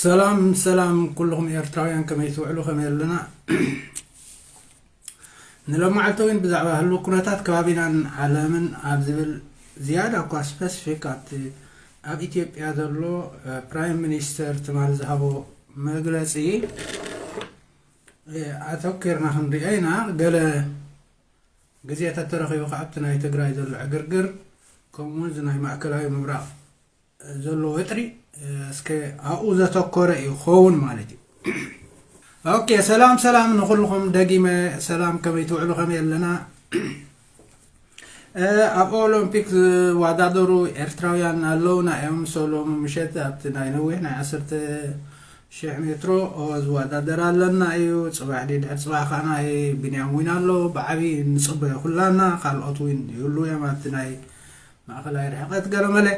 ሰላም ሰላም ኩልኹም ኤርትራውያን፣ ከመይ ትውዕሉ? ከመይ ኣለና? ንሎማዓልቲ እውን ብዛዕባ ህልው ኩነታት ከባቢናን ዓለምን ኣብ ዝብል ዝያዳ እኳ ስፐሲፊክ ኣብቲ ኣብ ኢትዮጵያ ዘሎ ፕራይም ሚኒስተር ትማል ዝሃቦ መግለጺ ኣተኪርና ክንሪኦ ኢና። ገለ ግዜ ተተረኺቡ ከኣ ኣብቲ ናይ ትግራይ ዘሎ ዕግርግር ከምኡውን እዚ ናይ ማእከላዊ ምብራቕ ዘሎ ወጥሪ እስከ ኣብኡ ዘተኮረ እዩ ክኸውን ማለት እዩ። ኦኬ፣ ሰላም ሰላም ንኹልኹም ደጊመ ሰላም፣ ከመይ ትውዕሉ? ከመይ ኣለና? ኣብ ኦሎምፒክ ዝወዳደሩ ኤርትራውያን ኣለውና እዮም። ሰሎም ምሸት ኣብቲ ናይ ነዊሕ ናይ ዓሰርተ ሽሕ ሜትሮ ዝወዳደር ኣለና እዩ። ጽባሕ ድሕሪ ጽባሕ ከዓ ናይ ቢንያም ዊን ኣሎ። ብዓቢ ንጽበዮ ኩላና። ካልኦት ዊን ይህሉ እዮም ኣብቲ ናይ ማእኸላይ ርሕቀት ገለመለ።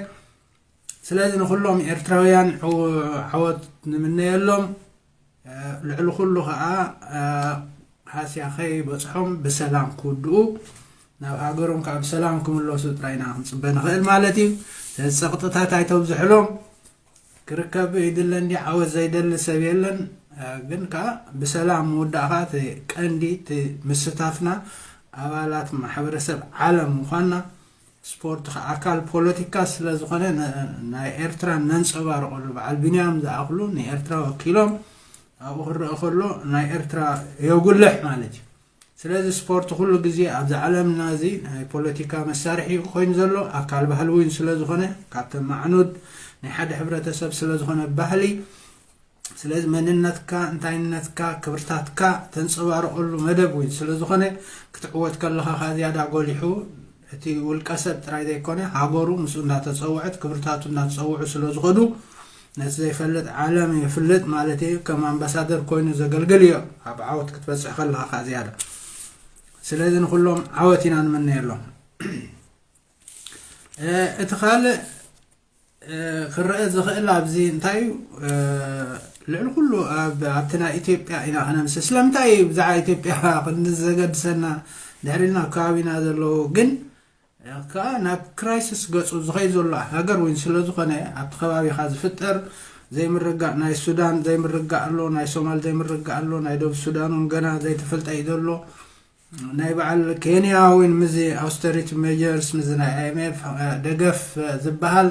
ስለዚ ንኹሎም ኤርትራውያን ዓወት ንምነየሎም። ልዕሊ ኩሉ ከዓ ሃስያ ከይበፅሖም ብሰላም ክውድኡ፣ ናብ ሃገሮም ከዓ ብሰላም ክምለሱ ጥራይ ኢና ክንፅበ ንኽእል ማለት እዩ። ስለዚ ፀቕጥታት ኣይተብዝሕሎም። ክርከብ ይድለ እንዲ ዓወት ዘይደሊ ሰብ የለን። ግን ከዓ ብሰላም ምውዳእኻ እቲ ቀንዲ እቲ ምስታፍና ኣባላት ማሕበረሰብ ዓለም ምዃንና፣ ስፖርት ከዓ ኣካል ፖለቲካ ስለ ዝኾነ ናይ ኤርትራ ነንፀባርቐሉ፣ በዓል ቢንያም ዝኣኽሉ ንኤርትራ ወኪሎም ኣብኡ ክረአ ከሎ ናይ ኤርትራ የጉልሕ ማለት እዩ። ስለዚ ስፖርት ኩሉ ግዜ ኣብዚ ዓለምና እዚ ናይ ፖለቲካ መሳርሒ ኮይኑ ዘሎ ኣካል ባህሊ እውን ስለ ዝኾነ፣ ካብተን ማዕኑድ ናይ ሓደ ሕብረተሰብ ስለ ዝኾነ ባህሊ፣ ስለዚ መንነትካ፣ እንታይነትካ፣ ክብርታትካ ተንጸባርቐሉ መደብ እውን ስለ ዝኾነ፣ ክትዕወት ከለኻ ከኣ ዝያዳ ጎሊሑ እቲ ውልቀ ሰብ ጥራይ ዘይኮነ፣ ሃገሩ ምስኡ እንዳተጸውዐት፣ ክብርታቱ እንዳተጸውዑ ስለ ዝኸዱ፣ ነቲ ዘይፈልጥ ዓለም የፍልጥ ማለት እዩ። ከም ኣምባሳደር ኮይኑ ዘገልግል እዩ፣ ኣብ ዓወት ክትበጽሕ ከለኻ ከኣ ዝያዳ። ስለዚ ንኹሎም ዓወት ኢና ንምነየሎም። እቲ ካልእ ክረአ ዝኽእል ኣብዚ እንታይ እዩ? ልዕሊ ኩሉ ኣብቲ ናይ ኢትዮጵያ ኢና ክነምስል። ስለምንታይ እዩ ብዛዕባ ኢትዮጵያ ክንዲ ዘገድሰና ድሕሪና ኣብ ከባቢና ዘለዉ ግን ከኣ ናብ ክራይሲስ ገጹ ዝኸይድ ዘሎ ሃገር እውን ስለ ዝኾነ፣ ኣብቲ ከባቢኻ ዝፍጠር ዘይምርግጋእ፣ ናይ ሱዳን ዘይምርግጋእ ኣሎ፣ ናይ ሶማል ዘይምርግጋእ ኣሎ፣ ናይ ደቡብ ሱዳን እውን ገና ዘይተፈልጠ እዩ ዘሎ። ናይ በዓል ኬንያ እውን ምስዚ ኣውስተሪቲ ሜጀርስ ምስዚ ናይ ኣይ ኤም ኤፍ ደገፍ ዝበሃል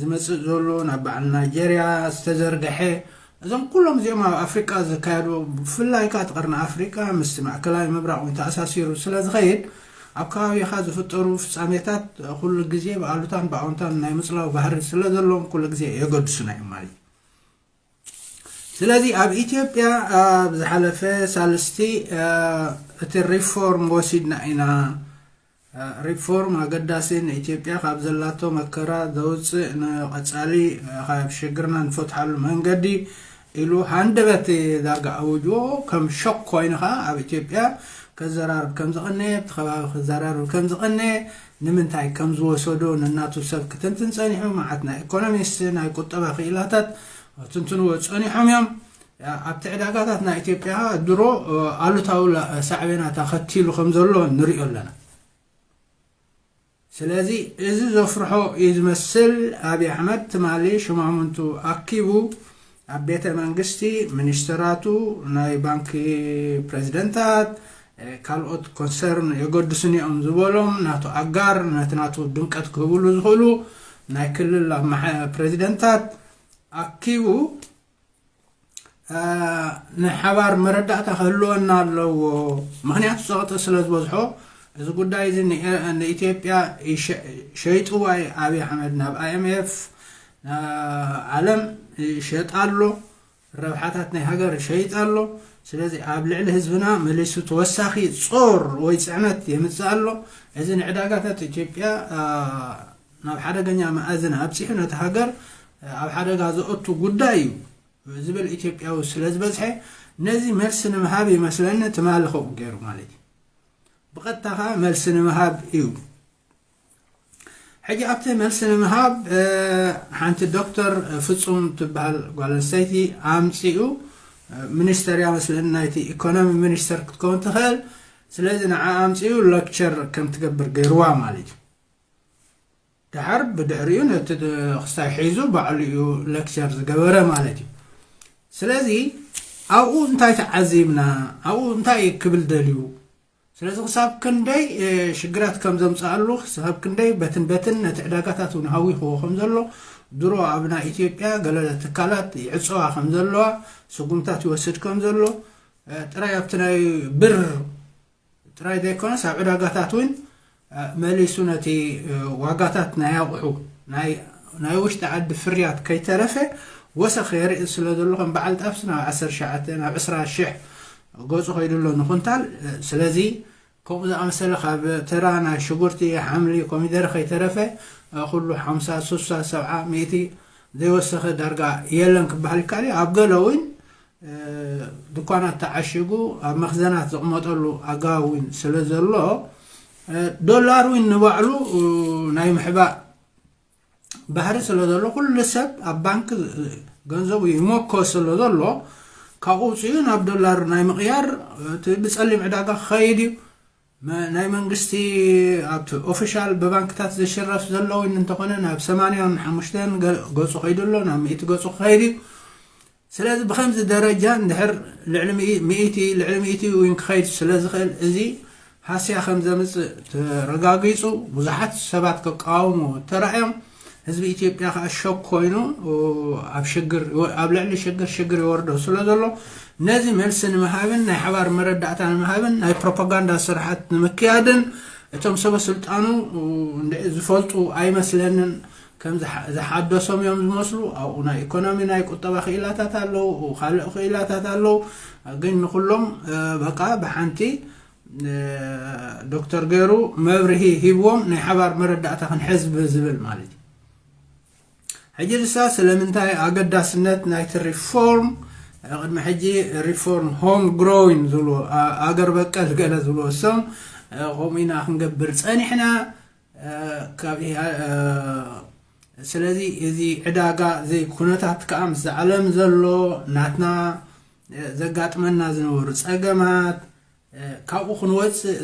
ዝመጽእ ዘሎ፣ ናብ በዓል ናይጀርያ ዝተዘርግሐ፣ እዞም ኩሎም እዚኦም ኣብ ኣፍሪቃ ዝካየዱ፣ ብፍላይ ከኣ እቲ ቀርኒ ኣፍሪቃ ምስቲ ማእከላይ ምብራቕ እውን ተኣሳሲሩ ስለ ዝኸይድ፣ ኣብ ከባቢኻ ዝፍጠሩ ፍጻሜታት ኩሉ ግዜ ብኣሉታን ብኣወንታን ናይ ምጽላው ባህሪ ስለ ዘለዎም ኩሉ ግዜ የገድሱና እዮም ማለት እዩ። ስለዚ ኣብ ኢትዮጵያ ኣብ ዝሓለፈ ሳልስቲ እቲ ሪፎርም ወሲድና ኢና። ሪፎርም ኣገዳሲ፣ ንኢትዮጵያ ካብ ዘላቶ መከራ ዘውፅእ፣ ንቐፃሊ ካብ ሽግርና ንፈትሓሉ መንገዲ ኢሉ ሃንደበት ዳርጋ ኣውጅዎ። ከም ሾክ ኮይኑ ከዓ ኣብ ኢትዮጵያ ከዘራርብ ከም ዝቐነየ፣ ኣብቲ ከባቢ ከዘራርብ ከም ዝቐነየ፣ ንምንታይ ከም ዝወሰዶ ንናቱ ሰብ ክትንትን ጸኒሑ። መዓት ናይ ኢኮኖሚስት፣ ናይ ቁጠባ ክኢላታት ትንትንዎ ጸኒሖም እዮም። ኣብቲ ዕዳጋታት ናይ ኢትዮጵያ ድሮ ኣሉታዊ ላ-፣ ሳዕቤናት ኣኸቲሉ ከም ዘሎ ንሪኦ ኣለና። ስለዚ እዚ ዘፍርሖ እዩ ዝመስል። ኣብይ ኣሕመድ ትማሊ ሽማምንቱ ኣኪቡ ኣብ ቤተ መንግስቲ ሚኒስተራቱ፣ ናይ ባንኪ ፕሬዚደንታት፣ ካልኦት ኮንሰርን የገድሱን እዮም ዝበሎም ናቱ ኣጋር፣ ነቲ ናቱ ድምቀት ክህብሉ ዝኽእሉ ናይ ክልል ኣመሓ-፣ ፕሬዚደንታት ኣኪቡ፣ አ፣ ንሓባር መረዳእታ ክህልወና ኣለዎ። ምኽንያቱ ጸቕጢ ስለ ዝበዝሖ፣ እዚ ጉዳይ እዚ ንኤ-፣ ንኢትዮጵያ ይሸ-፣ ሸይጥዋ እዩ። ኣብይ ኣሕመድ ናብ ኣይ ኤም ኤፍ፣ ናብ ዓለም ይሸጥ ኣሎ። ረብሓታት ናይ ሃገር ይሸይጥ ኣሎ። ስለዚ ኣብ ልዕሊ ህዝብና መሊሱ ተወሳኺ ጾር ወይ ጽዕነት የምጽእ ኣሎ። እዚ ንዕዳጋታት ኢትዮጵያ፣ አ፣ ናብ ሓደገኛ መኣዝን ኣብጺሑ ነቲ ሃገር፣ አ፣ ኣብ ሓደጋ ዘእቱ ጉዳይ እዩ ዝብል ኢትዮጵያዊ ስለ ዝበዝሐ፣ ነዚ መልሲ ንምሃብ ይመስለኒ ትማሊ ከምኡ ገይሩ ማለት እዩ። ብቐጥታ ከኣ መልሲ ንምሃብ እዩ። ሕጂ ኣብቲ መልሲ ንምሃብ ሓንቲ ዶክተር ፍጹም ትበሃል ጓል ኣንስተይቲ ኣምፂኡ። ሚኒስተር እያ መስለኒ፣ ናይቲ ኢኮኖሚ ሚኒስተር ክትከውን ትኽእል። ስለዚ ንዓ ኣምፂኡ ለክቸር ከም ትገብር ገይርዋ ማለት እዩ። ድሓር ብድሕሪኡ ነቲ ክስታይ ሒዙ ባዕሉ እዩ ለክቸር ዝገበረ ማለት እዩ። ስለዚ ኣብኡ እንታይ ተዓዚብና? ኣብኡ እንታይ እዩ ክብል ደልዩ? ስለዚ ክሳብ ክንደይ ሽግራት ከም ዘምፅኣሉ፣ ክሳብ ክንደይ በትን በትን ነቲ ዕዳጋታት እውን ሃዊኽዎ ከም ዘሎ፣ ድሮ ኣብ ናይ ኢትዮጵያ ገለ ትካላት ይዕፀዋ ከም ዘለዋ፣ ስጉምታት ይወስድ ከም ዘሎ ጥራይ ኣብቲ ናይ ብር ጥራይ ዘይኮነስ ኣብ ዕዳጋታት እውን መሊሱ ነቲ ዋጋታት ናይ ኣቑሑ ናይ ውሽጢ ዓዲ ፍርያት ከይተረፈ ወሰኽ የርኢ ስለ ዘሎ፣ ከም በዓል ጣፍሲ ናብ ዓሰርተ ትሽዓተ ናብ ዕስራ ሽሕ ገፁ ከይዱ ኣሎ ንኩንታል። ስለዚ ከምኡ ዝኣመሰለ ካብ ተራ ናይ ሽጉርቲ፣ ሓምሊ፣ ኮሚደረ ከይተረፈ ኩሉ ሓምሳ፣ ስሳ፣ ሰብዓ፣ ሚእቲ ዘይወሰኸ ዳርጋ የለን ክበሃል ይከኣል እዩ። ኣብ ገለ እውን ድኳናት ተዓሺጉ ኣብ መኽዘናት ዝቕመጠሉ ኣገባብ እውን ስለ ዘሎ፣ ዶላር እውን ንባዕሉ ናይ ምሕባእ ባህሪ ስለ ዘሎ፣ ኩሉ ሰብ ኣብ ባንክ ገንዘቡ ይመኮ ስለ ዘሎ፣ ካብኡ ውፅኡ ናብ ዶላር ናይ ምቕያር እቲ ብፀሊም ዕዳጋ ክኸይድ እዩ። ናይ መንግስቲ ኣብቲ ኦፊሻል ብባንክታት ዝሽረፍ ዘሎ እውን እንተኾነ ናብ ሰማንያን ሓሙሽተን ገፁ ከይዱ ኣሎ፣ ናብ ሚእቲ ገፁ ክኸይድ እዩ። ስለዚ ብኸምዚ ደረጃ እንድሕር ልዕሊ ሚእቲ፣ ልዕሊ ሚእቲ እውን ክኸይድ ስለ ዝኽእል፣ እዚ ሃስያ ከም ዘምፅእ ተረጋጊፁ፣ ብዙሓት ሰባት ክቃወሙ ተራእዮም። ህዝቢ ኢትዮጵያ ከዓ ሸክ ኮይኑ ኣብ ሽግር፣ ኣብ ልዕሊ ሽግር ሽግር ይወርዶ ስለ ዘሎ፣ ነዚ መልሲ ንምሃብን ናይ ሓባር መረዳእታ ንምሃብን ናይ ፕሮፓጋንዳ ስርሓት ንምክያድን እቶም ሰበ ስልጣኑ ዝፈልጡ ኣይመስለንን። ከም ዝሓደሶም እዮም ዝመስሉ። ኣብኡ ናይ ኢኮኖሚ ናይ ቁጠባ ክኢላታት ኣለዉ፣ ካልእ ክኢላታት ኣለዉ። ግን ንኩሎም በቃ ብሓንቲ ዶክተር ገይሩ መብርሂ ሂብዎም ናይ ሓባር መረዳእታ ክንሕዝ ብዝብል ማለት እዩ። ሕጂ ንሳ ስለምንታይ ኣገዳስነት ናይቲ ሪፎርም፣ ቅድሚ ሕጂ ሪፎርም ሆም ግሮዊን ዝብልዎ፣ ኣገር በቀል ገለ ዝብልዎ እሶም፣ ከምኡ ኢና ክንገብር ጸኒሕና። ካብ ስለዚ እዚ ዕዳጋ፣ እዚ ኩነታት ከዓ ምስ ዓለም ዘሎ ናትና ዘጋጥመና ዝነበሩ ጸገማት፣ ካብኡ ክንወፅእ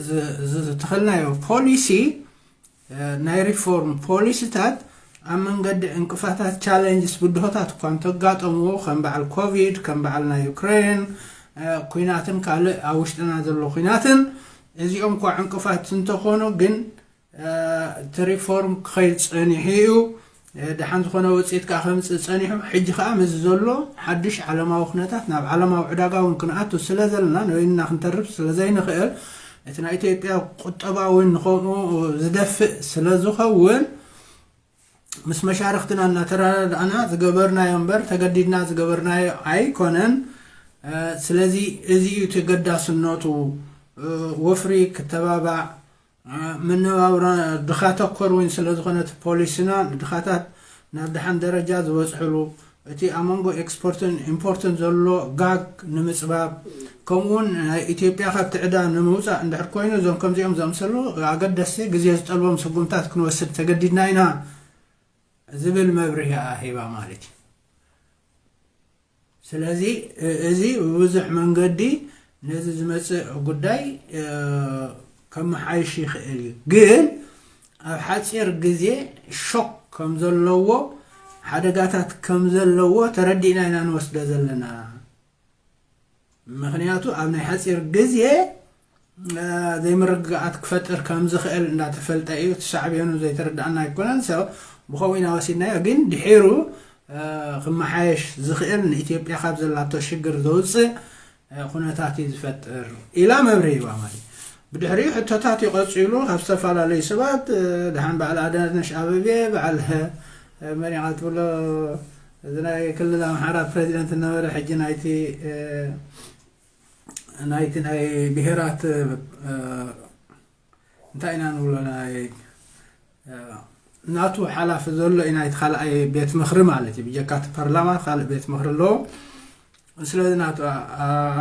ዝተኸልናዮ ፖሊሲ፣ ናይ ሪፎርም ፖሊሲታት ኣብ መንገዲ ዕንቅፋታት፣ ቻለንጅስ፣ ብድሆታት እኳ እንተጋጠምዎ፣ ከም በዓል ኮቪድ፣ ከም በዓል ናይ ዩክሬን ኩናትን ካልእ ኣብ ውሽጥና ዘሎ ኩናትን፣ እዚኦም እኳ ዕንቅፋት እንተኾኑ፣ ግን እቲ ሪፎርም ክኸይድ ጸኒሑ እዩ። ደሓን ዝኾነ ውፅኢት ከዓ ከምፅእ ጸኒሑ። ሕጂ ከዓ ምስዚ ዘሎ ሓድሽ ዓለማዊ ኩነታት ናብ ዓለማዊ ዕዳጋ እውን ክንኣቱ ስለ ዘለና፣ ንበይንና ክንተርፍ ስለ ዘይንኽእል፣ እቲ ናይ ኢትዮጵያ ቁጠባ እውን ንኸምኡ ዝደፍእ ስለ ዝኸውን፣ ምስ መሻርኽትና እናተረዳዳእና ዝገበርናዮ እምበር ተገዲድና ዝገበርናዮ ኣይኮነን። ስለዚ እዚ እዩ ተገዳስነቱ። ወፍሪ ክተባባዕ፣ መነባብሮ ድኻ ተኮር እውን ስለ ዝኾነ እቲ ፖሊሲና ንድኻታት ናብ ደሓን ደረጃ ዝበፅሕሉ፣ እቲ ኣብ መንጎ ኤክስፖርትን ኢምፖርትን ዘሎ ጋግ ንምፅባብ፣ ከምኡውን ናይ ኢትዮጵያ ካብቲ ዕዳ ንምውፃእ እንድሕር ኮይኑ፣ እዞም ከምዚኦም ዝኣምሰሉ ኣገደስቲ ግዜ ዝጠልቦም ስጉምታት ክንወስድ ተገዲድና ኢና ዝብል መብርሂ ሂባ ማለት እዩ። ስለዚ እዚ ብብዙሕ መንገዲ ነዚ ዝመፅእ ጉዳይ ከመሓይሽ ይኽእል እዩ። ግን ኣብ ሓፂር ግዜ ሾክ ከም ዘለዎ፣ ሓደጋታት ከም ዘለዎ ተረዲእና ኢና ንወስዶ ዘለና። ምኽንያቱ ኣብ ናይ ሓፂር ግዜ ዘይምርግጋኣት ክፈጥር ከም ዝኽእል እንዳተፈልጠ እዩ። እቲ ሳዕቤኑ ዘይተረዳእና ኣይኮነን። ሰብ ብኸምኡ ኢና ወሲድናዮ። ግን ድሒሩ ክመሓየሽ ዝኽእል ንኢትዮጵያ ካብ ዘላቶ ሽግር ዘውፅእ ኩነታት እዩ ዝፈጥር ኢላ መብርሂ ሂባ ማለት እዩ። ብድሕሪኡ ሕቶታት ይቐፂሉ ካብ ዝተፈላለዩ ሰባት። ደሓን በዓል ኣዳነሽ ኣበቤ፣ በዓል መሪቓ ትብሎ፣ እዚ ናይ ክልል ኣምሓራ ፕሬዚደንት ዝነበረ፣ ሕጂ ናይቲ ናይቲ ናይ ብሄራት እንታይ ኢና ንብሎ፣ ናይ ናቱ ሓላፊ ዘሎ እዩ፣ ናይቲ ካልኣይ ቤት ምኽሪ ማለት እዩ። ብጀካ እቲ ፓርላማ ካልእ ቤት ምኽሪ ኣለዎ። ስለዚ ናቱ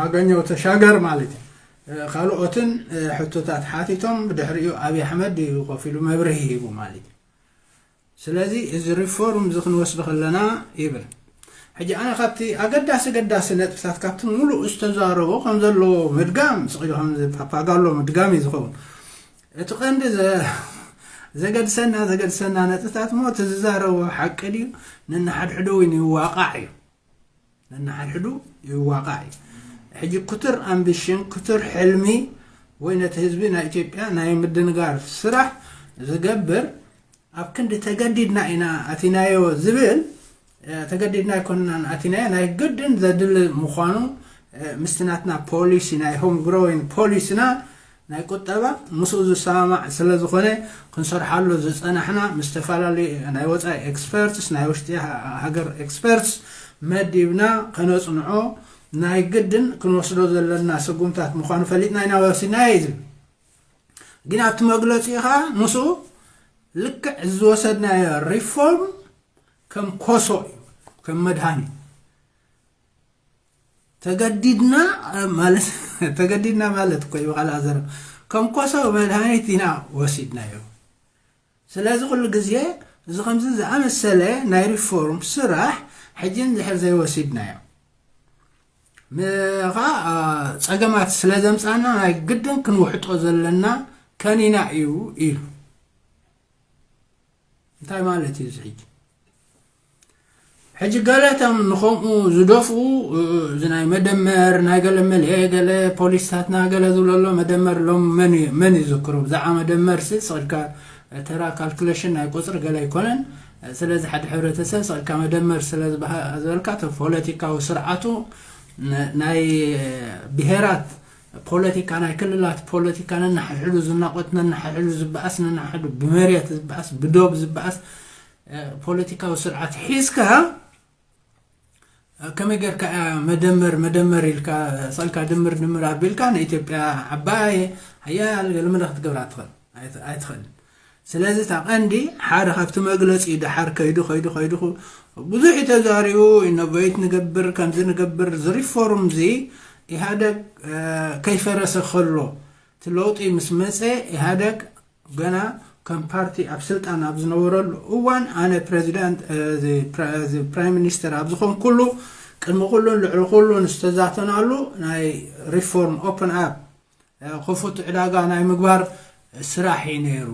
ኣገኘው ተሻገር ማለት እዩ። ካልኦትን ሕቶታት ሓቲቶም፣ ብድሕሪኡ ኣብይ ኣሕመድ እዩ ኮፍ ኢሉ መብርሂ ሂቡ ማለት እዩ። ስለዚ እዚ ሪፎርም እዚ ክንወስዶ ከለና ይብል። ሕጂ ኣነ ካብቲ ኣገዳሲ ኣገዳሲ ነጥብታት ካብቲ ሙሉእ ዝተዛረቦ ከም ዘለዎ ምድጋም ስቕ ኢሉ ከም ፓፓጋሎ ምድጋም እዩ ዝኸውን። እቲ ቀንዲ ዘ- ዘገድሰና ዘገድሰና ነጥብታት እሞ እቲ ዝዛረቦ ሓቂ ድዩ፣ ነንሓድሕዱ እውን ይዋቃዕ እዩ። ነንሓድሕዱ ይዋቃዕ እዩ። ሕጂ ክቱር ኣምቢሽን ክቱር ሕልሚ ወይ ነቲ ህዝቢ ናይ ኢትዮጵያ ናይ ምድንጋር ስራሕ ዝገብር ኣብ ክንዲ ተገዲድና ኢና ኣቲናዮ ዝብል ተገዲድና ኣይኮንናን ኣቲናዮ ናይ ግድን ዘድሊ ምዃኑ ምስቲ ናትና ፖሊሲ ናይ ሆም ግሮዊን ፖሊሲና ናይ ቁጠባ ምስኡ ዝሰማማዕ ስለ ዝኾነ ክንሰርሓሉ ዝጸናሕና ምስ ዝተፈላለዩ ናይ ወጻኢ ኤክስፐርትስ ናይ ውሽጢ ሃገር ኤክስፐርትስ መዲብና ከነጽንዖ ናይ ግድን ክንወስዶ ዘለና ስጉምታት ምዃኑ ፈሊጥና ኢና ወሲድናዮ እዩ ዝብል። ግን ኣብቲ መግለጺኡ ኸዓ ምስኡ ልክዕ ዝወሰድናዮ ሪፎርም ከም ኮሶ እዩ፣ ከም መድሃኒት ተገዲድና ማለት ተገዲድና ማለት እኮ እዩ ብኻልእ ኣዘረብ ከም ኮሶ መድሃኒት ኢና ወሲድናዮ። ስለዚ ኩሉ ግዜ እዚ ከምዚ ዝኣመሰለ ናይ ሪፎርም ስራሕ ሕጂ እንድሕር ዘይወሲድናዮ ምኻ ጸገማት ስለ ዘምጻና ናይ ግድን ክንውሕጦ ዘለና ከኒና እዩ ኢሉ። እንታይ ማለት እዩ እዚ ሕጂ? ሕጂ ገለቶም ንኸምኡ ዝደፍኡ እዚ ናይ መደመር ናይ ገለ መለ ገለ ፖሊስታትና ገለ ዝብለሎ መደመር ሎም መን እዩ- መን ይዝክሩ? ብዛዕባ መደመር ሲ ስቕልካ ተራ ካልኩሌሽን ናይ ቁፅሪ ገለ ኣይኮነን። ስለዚ ሓደ ሕብረተሰብ ስቕልካ መደመር ስለ ዝበሃ- ዝበልካ እቲ ፖለቲካዊ ስርዓቱ ን- ናይ ብሄራት ፖለቲካ ናይ ክልላት ፖለቲካ ነናሕድሕዱ ዝናቆት ነናሕድሕዱ ዝበኣስ ነናሕድሕዱ ብመሬት ዝበኣስ ብዶብ ዝበኣስ ፖለቲካዊ ስርዓት ሒዝካ ከመይ ጌርካ እያ መደመር መደመር ኢልካ ሰልካ ድምር ድምር ኣቢልካ ንኢትዮጵያ ዓባይ ሓያል ገልምለ ክትገብራ ኣይትኽእልን። ስለዚ እታ ቀንዲ ሓደ ካብቲ መግለፂ ደሓር ከይዱ ከይዱ ከይዱ ብዙሕ እዩ ተዛሪቡ። ኢኖቬት ንገብር ከምዚ ንገብር ዝሪፎርም ዚ ኢህኣደግ ከይፈረሰ ከሎ እቲ ለውጢ ምስ መፀ ኢህኣደግ ገና ከም ፓርቲ ኣብ ስልጣን ኣብ ዝነበረሉ እዋን ኣነ ፕሬዚዳንት ፕራይም ሚኒስተር ኣብ ዝኾንኩሉ ቅድሚ ኩሉን ልዕሊ ኩሉን ዝተዛተናሉ ናይ ሪፎርም ኦፕን ኣፕ ክፉት ዕዳጋ ናይ ምግባር ስራሕ እዩ ነይሩ።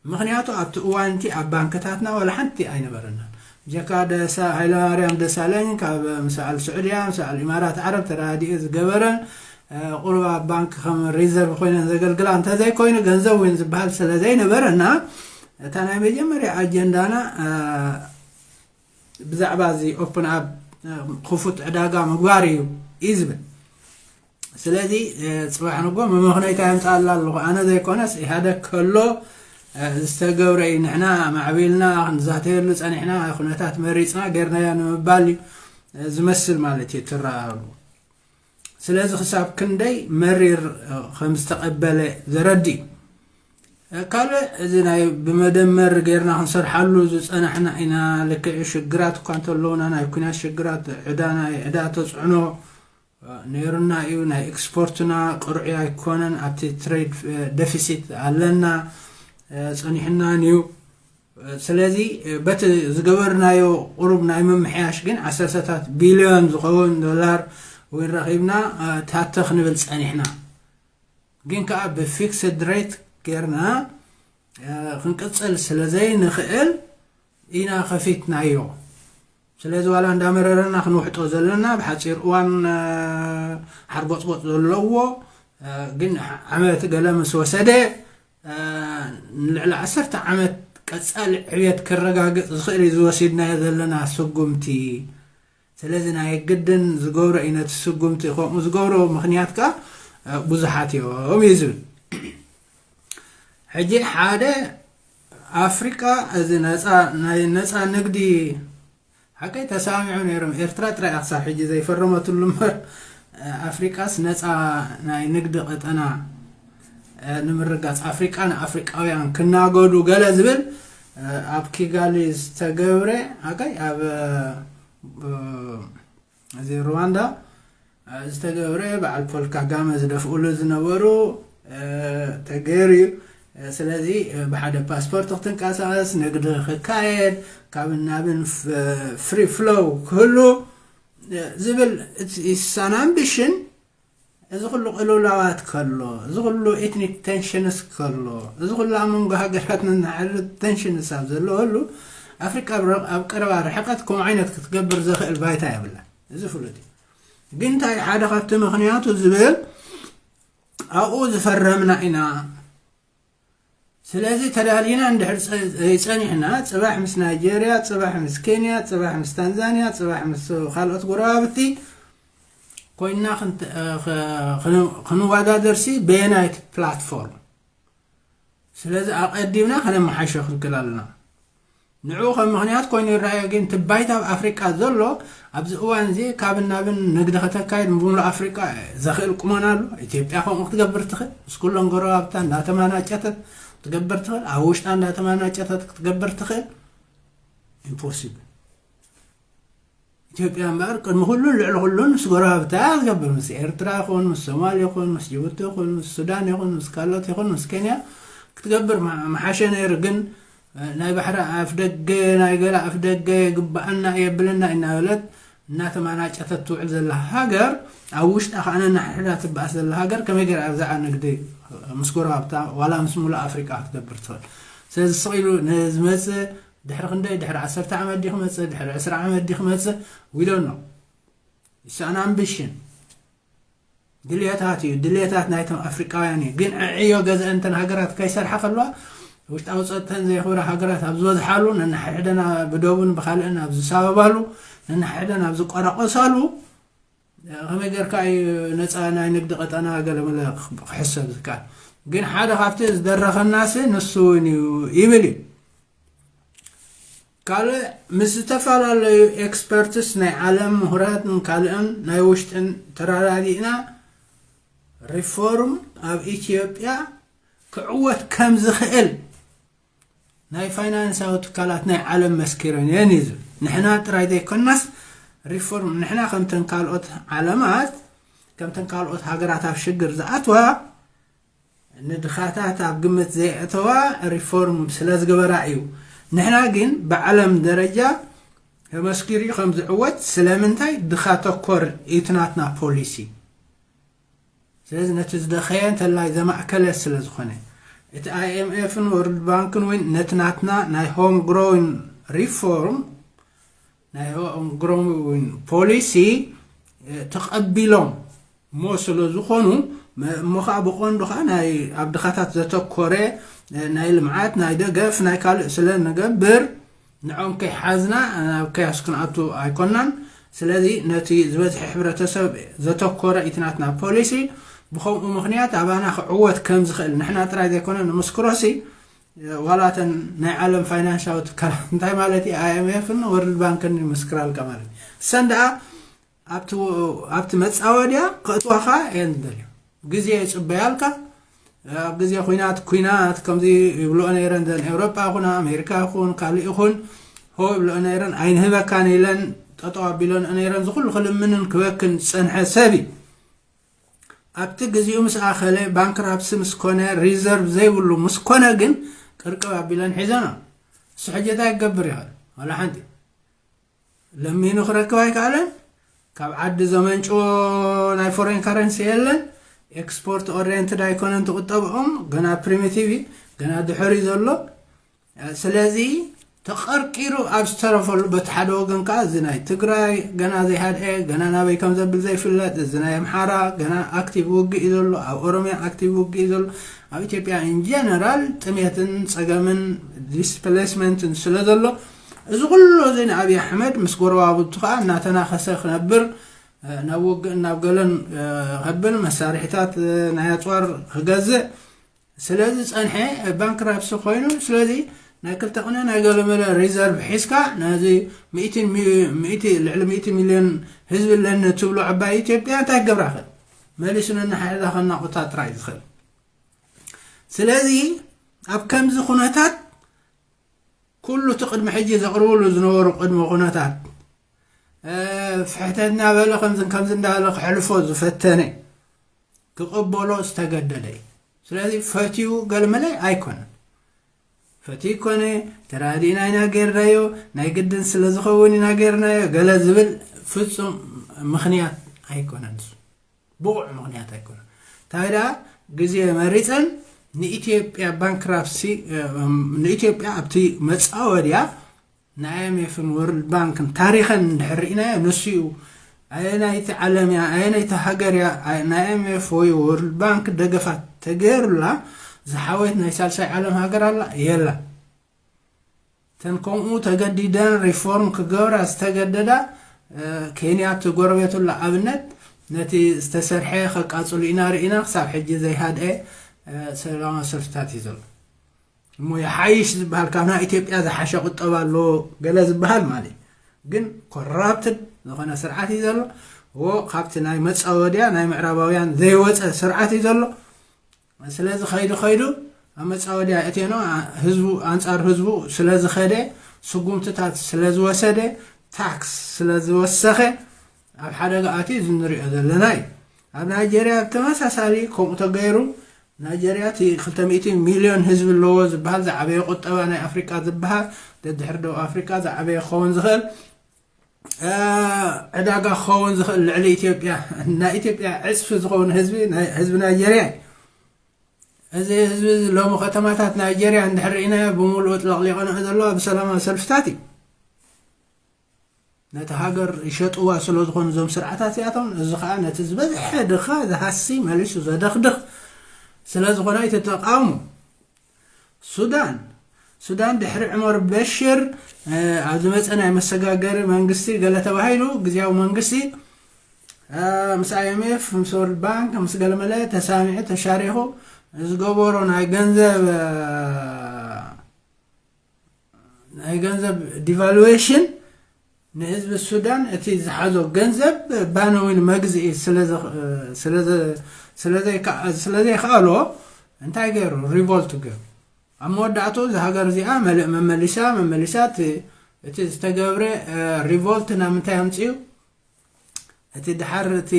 ምክንያቱ ኣብቲ እዋን እቲ ኣብ ባንክታትና ዋላ ሓንቲ ኣይነበረናን። ብጀካ ደሳ ሃይለማርያም ደሳለኝ ካብ ምሳል ስዑድያ ምሳል ኢማራት ዓረብ ተራዲኡ ዝገበረን ቁሩብ ኣብ ባንክ ከም ሪዘርቭ ኮይነን ዘገልግላ እንተዘይኮይኑ ገንዘብ እውን ዝበሃል ስለ ዘይነበረና እታ ናይ መጀመርያ ኣጀንዳና ብዛዕባ እዚ ኦፕን ኣፕ ክፉት ዕዳጋ ምግባር እዩ እዩ ዝብል። ስለዚ ፅባሕ ንጎ መመኽነይታ የምፃኣላ ኣለኹ ኣነ ዘይኮነስ ኢህኣደግ ከሎ ዝተገብረ እዩ። ንሕና ማዕቢልና ክንዛተየሉ ፀኒሕና ኩነታት መሪፅና ጌርናዮ ንምባል እዩ ዝመስል ማለት እዩ ትረኣሉ። ስለዚ ክሳብ ክንደይ መሪር ከም ዝተቐበለ ዘረዲ እዩ። ካልእ እዚ ናይ ብመደመር ጌርና ክንሰርሓሉ ዝፀናሕና ኢና። ልክዕ ሽግራት እኳ እንተለውና ናይ ኩናት ሽግራት ዕዳ ናይ ዕዳ ተፅዕኖ ነይሩና እዩ። ናይ ኤክስፖርትና ቅርዑ ኣይኮነን። ኣብቲ ትሬድ ደፊሲት ኣለና ፀኒሕናን እዩ። ስለዚ በቲ ዝገበርናዮ ቁሩብ ናይ ምምሕያሽ ግን ዓሰርተታት ቢልዮን ዝኸውን ዶላር እውን ረኺብና ታተ ክንብል ፀኒሕና። ግን ከዓ ብፊክስድ ሬት ጌርና ክንቅፅል ስለ ዘይንኽእል ኢና ከፊትናዮ። ስለዚ ዋላ እንዳመረረና ክንውሕጦ ዘለና ብሓፂር እዋን ሓርቦፅቦፅ ዘለዎ ግን ዓመት ገለ ምስ ወሰደ ንልዕሊ ዓሰርተ ዓመት ቀፃሊ ዕብየት ክረጋግፅ ዝኽእል እዩ ዝወሲድናዮ ዘለና ስጉምቲ። ስለዚ ናይ ግድን ዝገብሮ እዩ ነቲ ስጉምቲ ከምኡ ዝገብሮ ምክንያት ከዓ ብዙሓት እዮም እዩ ዝብል። ሕጂ ሓደ ኣፍሪቃ እዚ ነፃ ናይ ነፃ ንግዲ ሓቀይ ተሰማሚዑ ነይሮም። ኤርትራ ጥራይ እያ ክሳብ ሕጂ ዘይፈረመትሉ እምበር ኣፍሪቃስ ነፃ ናይ ንግዲ ቀጠና ንምርጋፅ ኣፍሪቃ ንኣፍሪቃውያን ክናገዱ ገለ ዝብል ኣብ ኪጋሊ ዝተገብረ ሓቀይ ኣብ እዚ ሩዋንዳ ዝተገብረ በዓል ፖል ካጋመ ዝደፍኡሉ ዝነበሩ ተገይሩ እዩ። ስለዚ ብሓደ ፓስፖርት ክትንቀሳቀስ፣ ንግዲ ክካየድ፣ ካብን ናብን ፍሪ ፍሎው ክህሉ ዝብል it's an ambition። እዚ ኩሉ ቅልውላዋት ከሎ፣ እዚ ኩሉ ኤትኒክ ቴንሽንስ ከሎ፣ እዚ ኩሉ ኣብ መንጎ ሃገራት ነናሕርድ ቴንሽንስ ኣብ ዘለወሉ፣ ኣፍሪቃ ኣብ ቀረባ ርሕቀት ከምኡ ዓይነት ክትገብር ዘኽእል ባይታ የብላ። እዚ ፍሉጥ እዩ። ግን እንታይ ሓደ ካብቲ ምኽንያቱ ዝብል ኣብኡ ዝፈረምና ኢና። ስለዚ ተዳሊና እንድሕር ጸ- ጸኒሕና፣ ጽባሕ ምስ ናይጄርያ፣ ጽባሕ ምስ ኬንያ፣ ጽባሕ ምስ ታንዛንያ፣ ጽባሕ ምስ ካልኦት ጎረባብቲ ኮይና ክንተ- እ፣ ኽ- ኽን- ክንወዳደርሲ በየናይ ፕላትፎርም? ስለዚ ኣቐዲምና ከነመሓሾ ክንክእል ኣለና። ንዕኡ ከም ምኽንያት ኮይኑ ይረኣዮ። ግን እቲ ባይታ ኣብ ኣፍሪቃ ዘሎ ኣብዚ እዋን እዚ ካብን ናብን ንግዲ ከተካይድ ብምሉእ ኣፍሪቃ ዘኽእል ቁመና ኣሎ። ኢትዮጵያ ከምኡ ክትገብር ትኽእል፣ ምስ ኩለን ጎረባብታ እንዳተማናጨተት ክትገብር ትኽእል፣ ኣብ ውሽጣ እንዳተማናጨተት ክትገብር ትኽእል። ኢምፖሲብል። ኢትዮጵያ እምበኣር ቅድሚ ኩሉን ልዕሊ ኩሉን ምስ ጎረባብታ ትገብር፣ ምስ ኤርትራ ይኹን ምስ ሶማል ይኹን ምስ ጅቡቲ ይኹን ምስ ሱዳን ይኹን ምስ ካልኦት ይኹን ምስ ኬንያ ክትገብር ምሓሸ ነይሩ። ግን ናይ ባሕሪ ኣፍ ደገ፣ ናይ ገለ ኣፍ ደገ ይግባኣና የብልና እናበለት እናተማናጨተት ትውዕል ዘላ ሃገር፣ ኣብ ውሽጣ ከዓ ነናሕዳ ትበኣስ ዘላ ሃገር ከመይ ገይራ ኣብዛዓ ንግዲ ምስ ጎረባብታ ዋላ ምስ ሙሉእ ኣፍሪቃ ክትገብር ትኽእል? ስለዚ ስቕ ኢሉ ንዝመፅእ ድሕሪ ክንደይ፣ ድሕሪ ዓሰርተ ዓመት ድዩ ክመፅእ፣ ድሕሪ ዕስራ ዓመት ድዩ ክመፅእ? We don't know። It's an ambition። ድልየታት እዩ፣ ድልየታት ናይቶም ኣፍሪቃውያን እዩ። ግን ዕዕዮ ገዘአን እተን ሃገራት ከይሰርሓ ከለዋ ውሽጣዊ ፀጥተን ዘይኽብራ ሃገራት ኣብ ዝበዝሓሉ፣ ነንሕድሕደና ብደቡን ብካልእን ኣብ ዝሳበባሉ፣ ነንሕድሕደን ኣብ ዝቆራቆሳሉ፣ ከመይ ጌርካ እዩ ነፃ ናይ ንግዲ ቀጠና ገለመለ ክሕሰብ ዝከኣል? ግን ሓደ ካብቲ ዝደረኸናሲ ንሱ እውን እዩ ይብል እዩ። ካልእ ምስ ዝተፈላለዩ ኤክስፐርትስ ናይ ዓለም ምሁራትን ካልእን ናይ ውሽጥን ተረዳዲእና ሪፎርም ኣብ ኢትዮጵያ ክዕወት ከም ዝኽእል ናይ ፋይናንሳዊ ትካላት ናይ ዓለም መስኪረን እየን እዩ ዝብል። ንሕና ጥራይ ዘይኮናስ ሪፎርም ንሕና ከምተን ካልኦት ዓለማት ከምተን ካልኦት ሃገራት ኣብ ሽግር ዝኣትዋ ንድኻታት ኣብ ግምት ዘየእተዋ ሪፎርም ስለ ዝገበራ እዩ። ንሕና ግን ብዓለም ደረጃ ተመስኪሩ ከም ዝዕወት። ስለምንታይ? ድኻ ተኮር እዩ እቲ ናትና ፖሊሲ። ስለዚ ነቲ ዝደኸየ እንተላይ ዘማእከለ ስለ ዝኾነ እቲ ኣይኤምኤፍን ወርልድ ባንክን እውን ነቲ ናትና ናይ ሆም ግሮዊን ሪፎርም ናይ ሆም ግሮዊን ፖሊሲ ተቐቢሎም እሞ ስለ ዝኾኑ እሞ ከዓ ብቐንዱ ከዓ ናይ ኣብ ድኻታት ዘተኮረ ናይ ልምዓት ናይ ደገፍ ናይ ካልእ ስለ ንገብር ንዖም ከይሓዝና ናብ ከያስ ክንኣቱ ኣይኮናን። ስለዚ ነቲ ዝበዝሐ ሕብረተሰብ ዘተኮረ ኢትናትና ፖሊሲ ብኸምኡ ምኽንያት ኣባና ክዕወት ከም ዝኽእል ንሕና ጥራይ ዘይኮነ ንምስክሮሲ ዋላተን ናይ ዓለም ፋይናንሻዊ ትካላት እንታይ ማለት እዩ ኣይኤምኤፍን ወርልድ ባንክን ይምስክራልካ ማለት እዩ። እሰን ደኣ ኣብቲ መፃወድያ ክእትዋኻ እየን ዝደልዮ። ግዜ ይፅበያልካ። ኣብ ግዜ ኩናት ኩናት ከምዚ ይብልኦ ነይረን ዘን ኤውሮጳ ይኹን ኣሜሪካ ይኹን ካልእ ይኹን ሆ ይብልኦ ነይረን ኣይንህበካን ኢለን ጠጠው ኣቢለንኦ ነይረን። ዝኩሉ ክልምንን ክበክን ዝፀንሐ ሰብ እዩ። ኣብቲ ግዚኡ ምስ ኣኸለ ባንክራፕሲ ምስ ኮነ ሪዘርቭ ዘይብሉ ምስ ኮነ ግን ቅርቅብ ኣቢለን ሒዘኖ። እሱ ሕጂ እንታይ ክገብር ይኽእል? ዋላ ሓንቲ ለሚኑ ክረክብ ኣይከኣለን። ካብ ዓዲ ዘመንጭዎ ናይ ፎሬን ካረንሲ የለን። ኤክስፖርት ኦሪየንትድ ኣይኮነን ትቁጠብኦም ገና ፕሪሚቲቭ እዩ፣ ገና ድሕሪ ዘሎ። ስለዚ ተቐርቂሩ ኣብ ዝተረፈሉ በቲ ሓደ ወገን ከዓ እዚ ናይ ትግራይ ገና ዘይሃድአ ገና ናበይ ከም ዘብል ዘይፍለጥ፣ እዚ ናይ ኣምሓራ ገና ኣክቲቭ ውግእ እዩ ዘሎ፣ ኣብ ኦሮሚያ ኣክቲቭ ውግእ እዩ ዘሎ፣ ኣብ ኢትዮጵያ ኢንጀነራል ጥሜትን ፀገምን ዲስፕሌስመንትን ስለ ዘሎ እዚ ኩሉ እዚ ንኣብይ ኣሕመድ ምስ ጎረባብቱ ከዓ እናተናኸሰ ክነብር ናብ ውግእ ናብ ገለን ከብል መሳርሒታት ናይ ኣፅዋር ክገዝእ ስለዚ ፀንሐ ባንክራፕሲ ኮይኑ ስለዚ ናይ ክልተ ቅነ ናይ ገለመለ ሪዘርቭ ሒዝካ ነዚ ልዕሊ ሚእቲ ሚልዮን ህዝቢ ኣለኒ ትብሎ ዕባይ ኢትዮጵያ እንታይ ክገብራ ክእል? መሊሱ ነናሓሕዛ ከናቁታ ጥራይ ዝኽእል። ስለዚ ኣብ ከምዚ ኩነታት ኩሉ እቲ ቅድሚ ሕጂ ዘቕርብሉ ዝነበሩ ቅድሚ ኩነታት ፍሕተት እናበለ ከምዚ ከምዚ እንዳበለ ክሕልፎ ዝፈተነ ክቕበሎ ዝተገደደ እዩ። ስለዚ ፈትዩ ገለመለ ኣይኮነን። ፈትዩ ኮነ ተራዲእና ኢና ጌርናዮ፣ ናይ ግድን ስለ ዝኸውን ኢና ጌርናዮ ገለ ዝብል ፍጹም ምኽንያት ኣይኮነን። ብቑዕ ምኽንያት ኣይኮነን። እንታይ ደኣ ግዜ መሪጸን ንኢትዮጵያ ባንክራፕሲ ንኢትዮጵያ ኣብቲ መጻወድያ ንኣይኤምኤፍን ወርልድ ባንክን ታሪኸን እንድሕር ርኢናዮ ንሱ እዩ። ኣየናይቲ ዓለም እያ፣ ኣየናይቲ ሃገር እያ ናይ ኣይኤምኤፍ ወይ ወርልድ ባንክ ደገፋት ተገይሩላ ዝሓወየት ናይ ሳልሳይ ዓለም ሃገር ኣላ? የላ። ተን ከምኡ ተገዲደን ሪፎርም ክገብራ ዝተገደዳ ኬንያ ትጎረቤቱላ ኣብነት ነቲ ዝተሰርሐ ከቃፅሉ ኢና ርኢና ክሳብ ሕጂ ዘይሃድአ ሰላማዊ ሰልፍታት እዩ ዘሎ። እሞ ይሓይሽ ዝበሃል ካብ ናይ ኢትዮጵያ ዝሓሸ ቁጠባ ኣለዎ ገለ ዝበሃል ማለት እዩ። ግን ኮራፕትድ ዝኾነ ስርዓት እዩ ዘሎ። ዎ ካብቲ ናይ መፃወድያ ናይ ምዕራባውያን ዘይወፀ ስርዓት እዩ ዘሎ። ስለዚ ከይዱ ከይዱ ኣብ መፃወድያ እቴኖ ህዝቡ ኣንፃር ህዝቡ ስለዝኸደ፣ ስጉምትታት ስለዝወሰደ፣ ታክስ ስለዝወሰኸ ኣብ ሓደጋ ኣትዩ እዚ ንሪኦ ዘለና እዩ። ኣብ ናይጀርያ ብተመሳሳሊ ከምኡ ተገይሩ። ናይጀርያ እቲ ክልተ ሚእቲ ሚልዮን ህዝቢ ኣለዎ ዝበሃል ዝዓበየ ቁጠባ ናይ ኣፍሪቃ ዝበሃል ደድሕሪ ደቡብ ኣፍሪቃ ዝዓበየ ክኸውን ዝኽእል ዕዳጋ ክኸውን ዝኽእል ልዕሊ ኢትዮጵያ፣ ናይ ኢትዮጵያ ዕፅፊ ዝኸውን ህዝቢ ህዝቢ ናይጀርያ እዩ። እዚ ህዝቢ ሎሚ ከተማታት ናይጀርያ እንድሕር ርኢናዮ ብምሉኡ ጥለቕሊቐንኦ ዘለዋ ብሰላማዊ ሰልፍታት እዩ። ነቲ ሃገር ይሸጥዋ ስለ ዝኾኑ እዞም ስርዓታት እዚኣቶም፣ እዚ ከዓ ነቲ ዝበዝሐ ድኻ ዝሃሲ መሊሱ ዘደኽድኽ ስለ ዝኾነ እዩ ተቃውሞ። ሱዳን ሱዳን ድሕሪ ዑመር በሽር ኣብ ዝመፀ ናይ መሰጋገሪ መንግስቲ ገለ ተባሂሉ ግዜያዊ መንግስቲ ምስ ኣይኤምኤፍ ምስ ወርልድ ባንክ ምስ ገለመለ ተሳሚዑ ተሻሪኹ ዝገበሮ ናይ ገንዘብ ናይ ገንዘብ ዲቫሉዌሽን ንህዝቢ ሱዳን እቲ ዝሓዞ ገንዘብ ባነዊን መግዝኢ ስለዘይከኣሎ እንታይ ገይሩ? ሪቮልት ገይሩ ኣብ መወዳእቱ እዚ ሃገር እዚኣ መልእ መመሊሳ መመሊሳ እቲ ዝተገብረ ሪቮልት ናብ ምንታይ ኣምፅኡ? እቲ ድሓር እቲ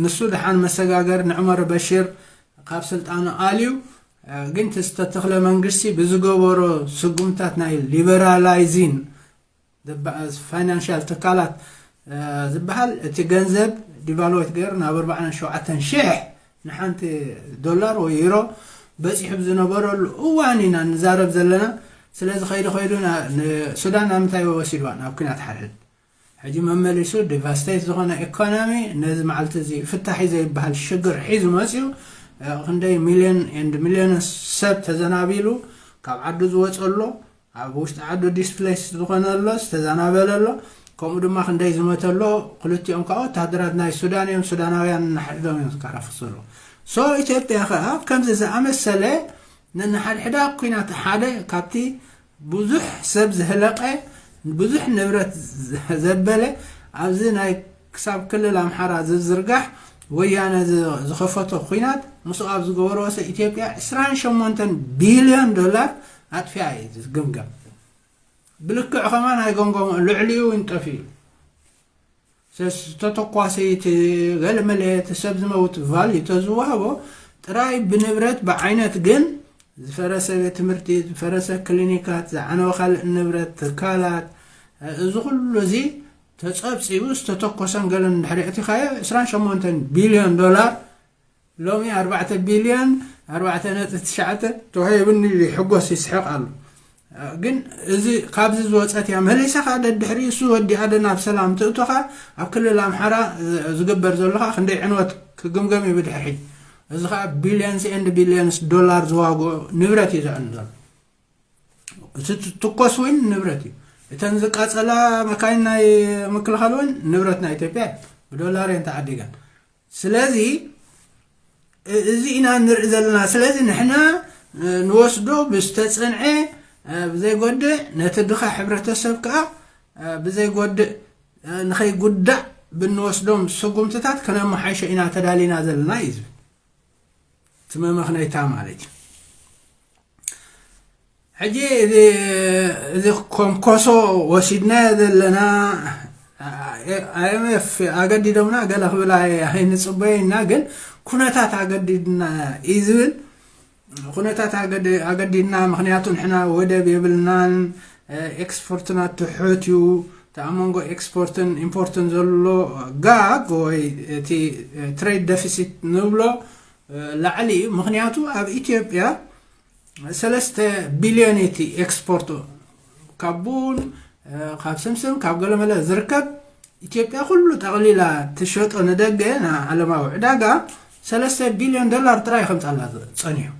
ንሱ ድሓን መሰጋገር ንዑመር በሽር ካብ ስልጣኑ ኣልዩ፣ ግን እቲ ዝተተኽለ መንግስቲ ብዝገበሮ ስጉምታት ናይ ሊበራላይዚን ፋይናንሻል ትካላት ዝበሃል እቲ ገንዘብ ዲቫሉዌት ገይሩ ናብ ኣርባዓን ሸውዓተን ሽሕ ንሓንቲ ዶላር ወይ ዩሮ በፂሑ ብዝነበረሉ እዋን ኢና ንዛረብ ዘለና። ስለዚ ከይዱ ከይዱ ሱዳን ናብ ምንታይ ወሲድዋ? ናብ ኩናት ሓድሕድ። ሕጂ መመሊሱ ዲቫስቴት ዝኾነ ኢኮኖሚ ነዚ መዓልቲ እዚ ፍታሒ ዘይበሃል ሽግር ሒዙ መፅዩ። ክንደይ ሚልዮን ኤንድ ሚልዮን ሰብ ተዘናቢሉ ካብ ዓዱ ዝወፀ ኣሎ፣ ኣብ ውሽጢ ዓዱ ዲስፕሌስ ዝኾነ ኣሎ፣ ዝተዘናበለ ኣሎ፣ ከምኡ ድማ ክንደይ ዝመተ ኣሎ። ክልቲኦም ከዓ ወታሃደራት ናይ ሱዳን እዮም፣ ሱዳናውያን እናሓድዶም እዮም ዝከራፍሱ ኣለዉ። ሶ ኢትዮጵያ ከዓ ከምዚ ዝኣመሰለ ነንሓድሕዳ ኩናት ሓደ ካብቲ ብዙሕ ሰብ ዝህለቀ ብዙሕ ንብረት ዘበለ ኣብዚ ናይ ክሳብ ክልል ኣምሓራ ዝዝርጋሕ ወያነ ዝኸፈቶ ኩናት ምስኡ ኣብ ዝገበሮ ወሰ ኢትዮጵያ ዕስራን ሸሞንተን ቢልዮን ዶላር ኣጥፊኣ እዩ ዝግምገም። ብልክዕ ከማን ኣይገምገሞ ልዕሊኡ ይንጠፍ እዩ። ዝተተኳሰ እቲ ገለመለ እቲ ሰብ ዝመውት ቫልዩ ተዝወሃቦ ጥራይ ብንብረት ብዓይነት ግን ዝፈረሰ ቤት ትምህርቲ፣ ዝፈረሰ ክሊኒካት፣ ዝዓነወ ካልእ ንብረት፣ ትካላት፣ እዚ ኩሉ እዚ ተጸብጺቡ ዝተተኮሰን ገለን እንድሕሪ ኣእቲኻዮ ዕስራን ሸሞንተን ቢልዮን ዶላር ሎሚ ኣርባዕተ ቢልዮን ኣርባዕተ ነጥቢ ትሽዓተ ተዋሂቡኒ ኢሉ ይሕጎስ ይስሕቕ ኣሎ። ግን እዚ ካብዚ ዝወፀት እያ መሊሳ ከዓ ደድሕሪ እሱ ወዲኣ ደ ናብ ሰላም ትእቶ ከዓ ኣብ ክልል ኣምሓራ ዝግበር ዘሎ ከዓ ክንደይ ዕንወት ክግምገም እዩ ብድሕሪ ሕጂ። እዚ ከዓ ቢልዮንስ ኤንድ ቢልዮንስ ዶላር ዝዋግኦ ንብረት እዩ ዘዕኑ ዘሎ። እቲ ትኮስ እውን ንብረት እዩ። እተን ዝቃፀላ መካይን ናይ ምክልኻል እውን ንብረት ናይ ኢትዮጵያ እዩ። ብዶላር እየን ተዓዲገን። ስለዚ እዚ ኢና ንርኢ ዘለና። ስለዚ ንሕና ንወስዶ ብዝተፀንዐ ብዘይጎድእ ነቲ ድኻ ሕብረተሰብ ከዓ ብዘይጎድእ ንኸይጉዳእ ብንወስዶም ስጉምትታት ከነመሓይሾ ኢና ተዳሊና ዘለና እዩ ዝብል እቲ መመኽነይታ ማለት እዩ። ሕጂ እዚ ኮምኮሶ ወሲድናዮ ዘለና ኣይኤምኤፍ ኣገዲዶምና ገለ ክብል ኣይንፅበዮ ኢና። ግን ኩነታት ኣገዲድና እዩ ዝብል። ኩነታት ኣገዲድና፣ ምክንያቱ ንሕና ወደብ የብልናን፣ ኤክስፖርትና ትሑት እዩ። ተኣመንጎ ኤክስፖርትን ኢምፖርትን ዘሎ ጋግ ወይ እቲ ትሬድ ደፊሲት ንብሎ ላዕሊ እዩ። ምክንያቱ ኣብ ኢትዮጵያ ሰለስተ ቢልዮን እቲ ኤክስፖርት ካብ ቡን፣ ካብ ስምስም፣ ካብ ገለመለ ዝርከብ። ኢትዮጵያ ኩሉ ጠቕሊላ ትሸጦ ንደገ ንዓለማዊ ዕዳጋ ሰለስተ ቢልዮን ዶላር ጥራይ ከምፃላ ጸኒሑ።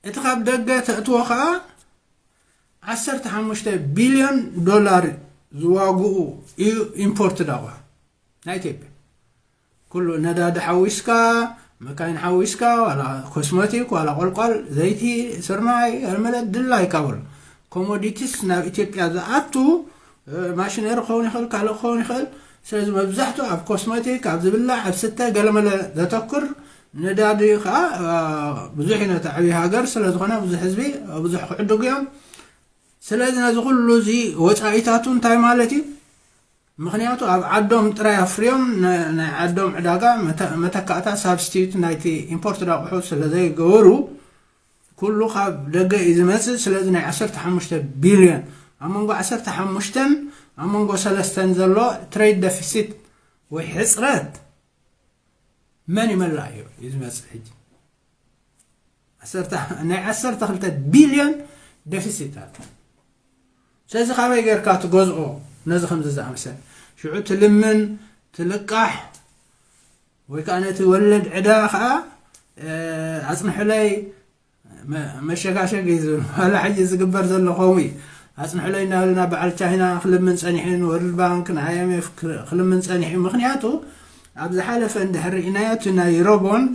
እቲ ካብ ደገ ተእትዎ ከዓ ዓሰርተ ሓሙሽተ ቢልዮን ዶላር ዝዋግኡ እዩ ኢምፖርት ዳዋ ናይ ኢትዮጵያ። ኩሉ ነዳዲ ሓዊስካ፣ መካይን ሓዊስካ፣ ዋላ ኮስሞቲክ፣ ዋላ ቆልቋል፣ ዘይቲ፣ ስርናይ፣ ገለመለ ድላይካ በሉ። ኮሞዲቲስ ናብ ኢትዮጵያ ዝኣቱ ማሽነሪ ክኸውን ይኽእል፣ ካልእ ክኸውን ይኽእል። ስለዚ መብዛሕትኡ ኣብ ኮስሞቲክ፣ ኣብ ዝብላዕ፣ ኣብ ስተ ገለመለ ዘተኩር። ነዳዲ ከዓ ብዙሕ እዩ ነቲ ዓብዪ ሃገር ስለዝኾነ ብዙሕ ህዝቢ ብዙሕ ክዕድጉ እዮም። ስለዚ ነዚ ኩሉ እዚ ወፃኢታቱ እንታይ ማለት እዩ? ምክንያቱ ኣብ ዓዶም ጥራይ ኣፍርዮም ናይ ዓዶም ዕዳጋ መተካእታ ሳብስቲዩት ናይቲ ኢምፖርት ኣቑሑ ስለዘይገበሩ ኩሉ ካብ ደገ እዩ ዝመፅእ። ስለዚ ናይ ዓሰርተ ሓሙሽተ ቢልዮን ኣብ መንጎ ዓሰርተ ሓሙሽተን ኣብ መንጎ ሰለስተን ዘሎ ትሬድ ደፊሲት ወይ ሕፅረት መን ይመላእ እዩ እዩ ዝመፅእ ሕጂ ናይ ዓሰርተ ክልተ ቢልዮን ደፊሲት ኣሎ። ስለዚ ካበይ ጌርካ ትገዝኦ? ነዚ ከምዚ ዝኣመሰለ ሽዑ ትልምን ትልቃሕ ወይ ከዓ ነቲ ወለድ ዕዳ ከዓ ኣፅንሕለይ መሸጋሸግ እዩ ዝብል። ዋላ ሕጂ ዝግበር ዘሎ ከምኡ እዩ። ኣፅንሕለይ እናበልና በዓል ቻይና ክልምን ፀኒሑ፣ ንወርልድ ባንክ ንኣይኤምኤፍ ክልምን ፀኒሑ። ምክንያቱ ኣብ ዝሓለፈ እንድሕር ርኢናዮ እቲ ናይ ዩሮቦንድ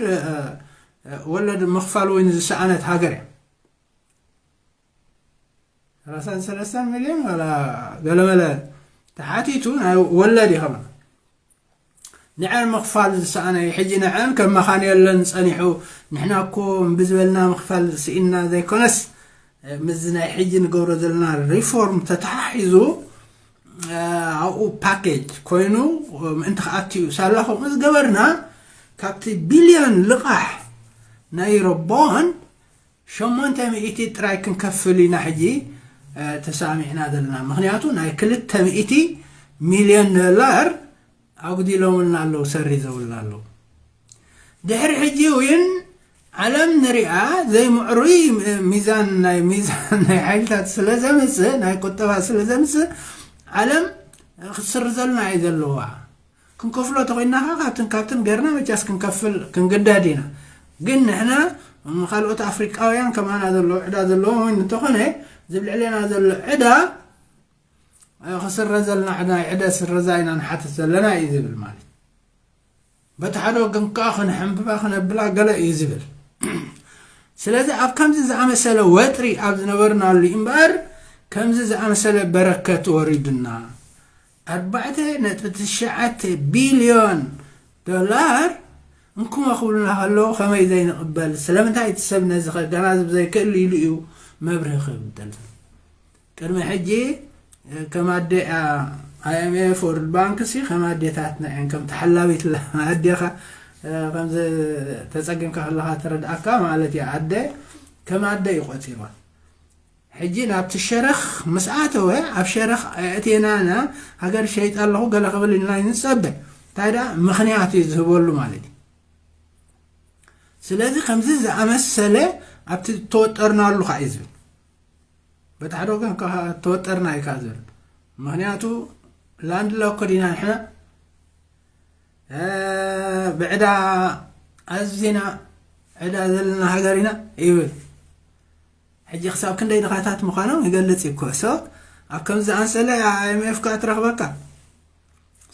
ወለድ ምኽፋል ወይ ዝሰኣነት ሃገር እያ። ሰላሳን ሰለስተን ሚልዮን ዋላ ገለመለ ተሓቲቱ ናይ ወለድ እዩ ከማ ንዐን ምኽፋል ዝሰኣነ እዩ። ሕጂ ንዐን ከም መኻን የለን ጸኒሑ። ንሕና እኮ እምቢ ዝበልና ምኽፋል ስኢንና ዘይኮነስ፣ ምስዚ ናይ ሕጂ ንገብሮ ዘለና ሪፎርም ተተሓሒዙ ኣብኡ ፓኬጅ ኮይኑ ምእንቲ ክኣትዩ ሳላ ከምኡ ዝገበርና ካብቲ ቢልዮን ልቓሕ ናይ ዩሮቦን ሸሞንተ ሚእቲ ጥራይ ክንከፍል ኢና ሕጂ ተሳሚዕና ዘለና። ምክንያቱ ናይ ክልተ ሚእቲ ሚልዮን ዶላር ኣጉዲሎምልና ኣለዉ፣ ሰሪዘውልና ኣለዉ። ድሕሪ ሕጂ እውን ዓለም ንሪኣ ዘይምዕሩይ ሚዛን ናይ ሚዛን ናይ ሓይልታት ስለ ዘምፅእ ናይ ቁጠባ ስለ ዘምፅእ ዓለም ክትስርዘልና እዩ ዘለዋ። ክንከፍሎ ተኮይና ከዓ ካብትን ካብትን ገርና መቻስ ክንከፍል ክንግደድ ኢና። ግን ንሕና ካልኦት ኣፍሪቃውያን ከማና ዘሎ ዕዳ ዘለዎም ወይ እንተኾነ ዝብ ልዕሌና ዘሎ ዕዳ ክስረዘልና ዕዳ ናይ ዕዳ ስረዛ ኢና ንሓትት ዘለና እዩ ዝብል ማለት በቲ ሓደ ወገን ከዓ ክንሕንብባ ክነብላ ገለ እዩ ዝብል። ስለዚ ኣብ ከምዚ ዝኣመሰለ ወጥሪ ኣብ ዝነበርናሉ እምበኣር ከምዚ ዝኣመሰለ በረከት ወሪዱና ኣርባዕተ ነጥቢ ትሽዓተ ቢልዮን ዶላር እንኩሞ ክብሉና ከለዉ ከመይ ዘይንቕበል? ስለምንታይ እቲ ሰብ ነዚ ከገናዝብ ዘይክእል ኢሉ እዩ መብርሂ ክህብ ደል። ቅድሚ ሕጂ ከም ኣደ ኣይኤምኤፍ ወርልድ ባንክ ሲ ከም ኣዴታትና እየን ከም ተሓላዊት ኣዴኻ ከም ተፀጊምካ ከለኻ ተረድኣካ ማለት እዩ ኣደ ከም ኣደ እዩ ቆፂርዋ ሕጂ ናብቲ ሸረኽ ምስ ኣተወ ኣብ ሸረኽ ኣእቴናና ሃገር ሸይጣ ኣለኹ ገለ ክብል ኢልና ንፀበ እንታይ ዳ ምክንያት እዩ ዝህበሉ ማለት እዩ ስለዚ ከምዚ ዝኣመሰለ ኣብቲ ተወጠርናሉ ከዓ እዩ ዝብል በቲ ሓደ ወገን ተወጠርና እዩ ከዓ ዝብል ምክንያቱ ላንድ ሎኮድ ኢና ንሕና ብዕዳ ኣዝና ዕዳ ዘለና ሃገር ኢና ይብል ሕጂ ክሳብ ክንደይ ድኻታት ምዃኖም ይገልጽ እዩ እኮ so ኣብ ከምዚ ኣንሰለ ኣይኤምኤፍ ከዓ ትረኽበካ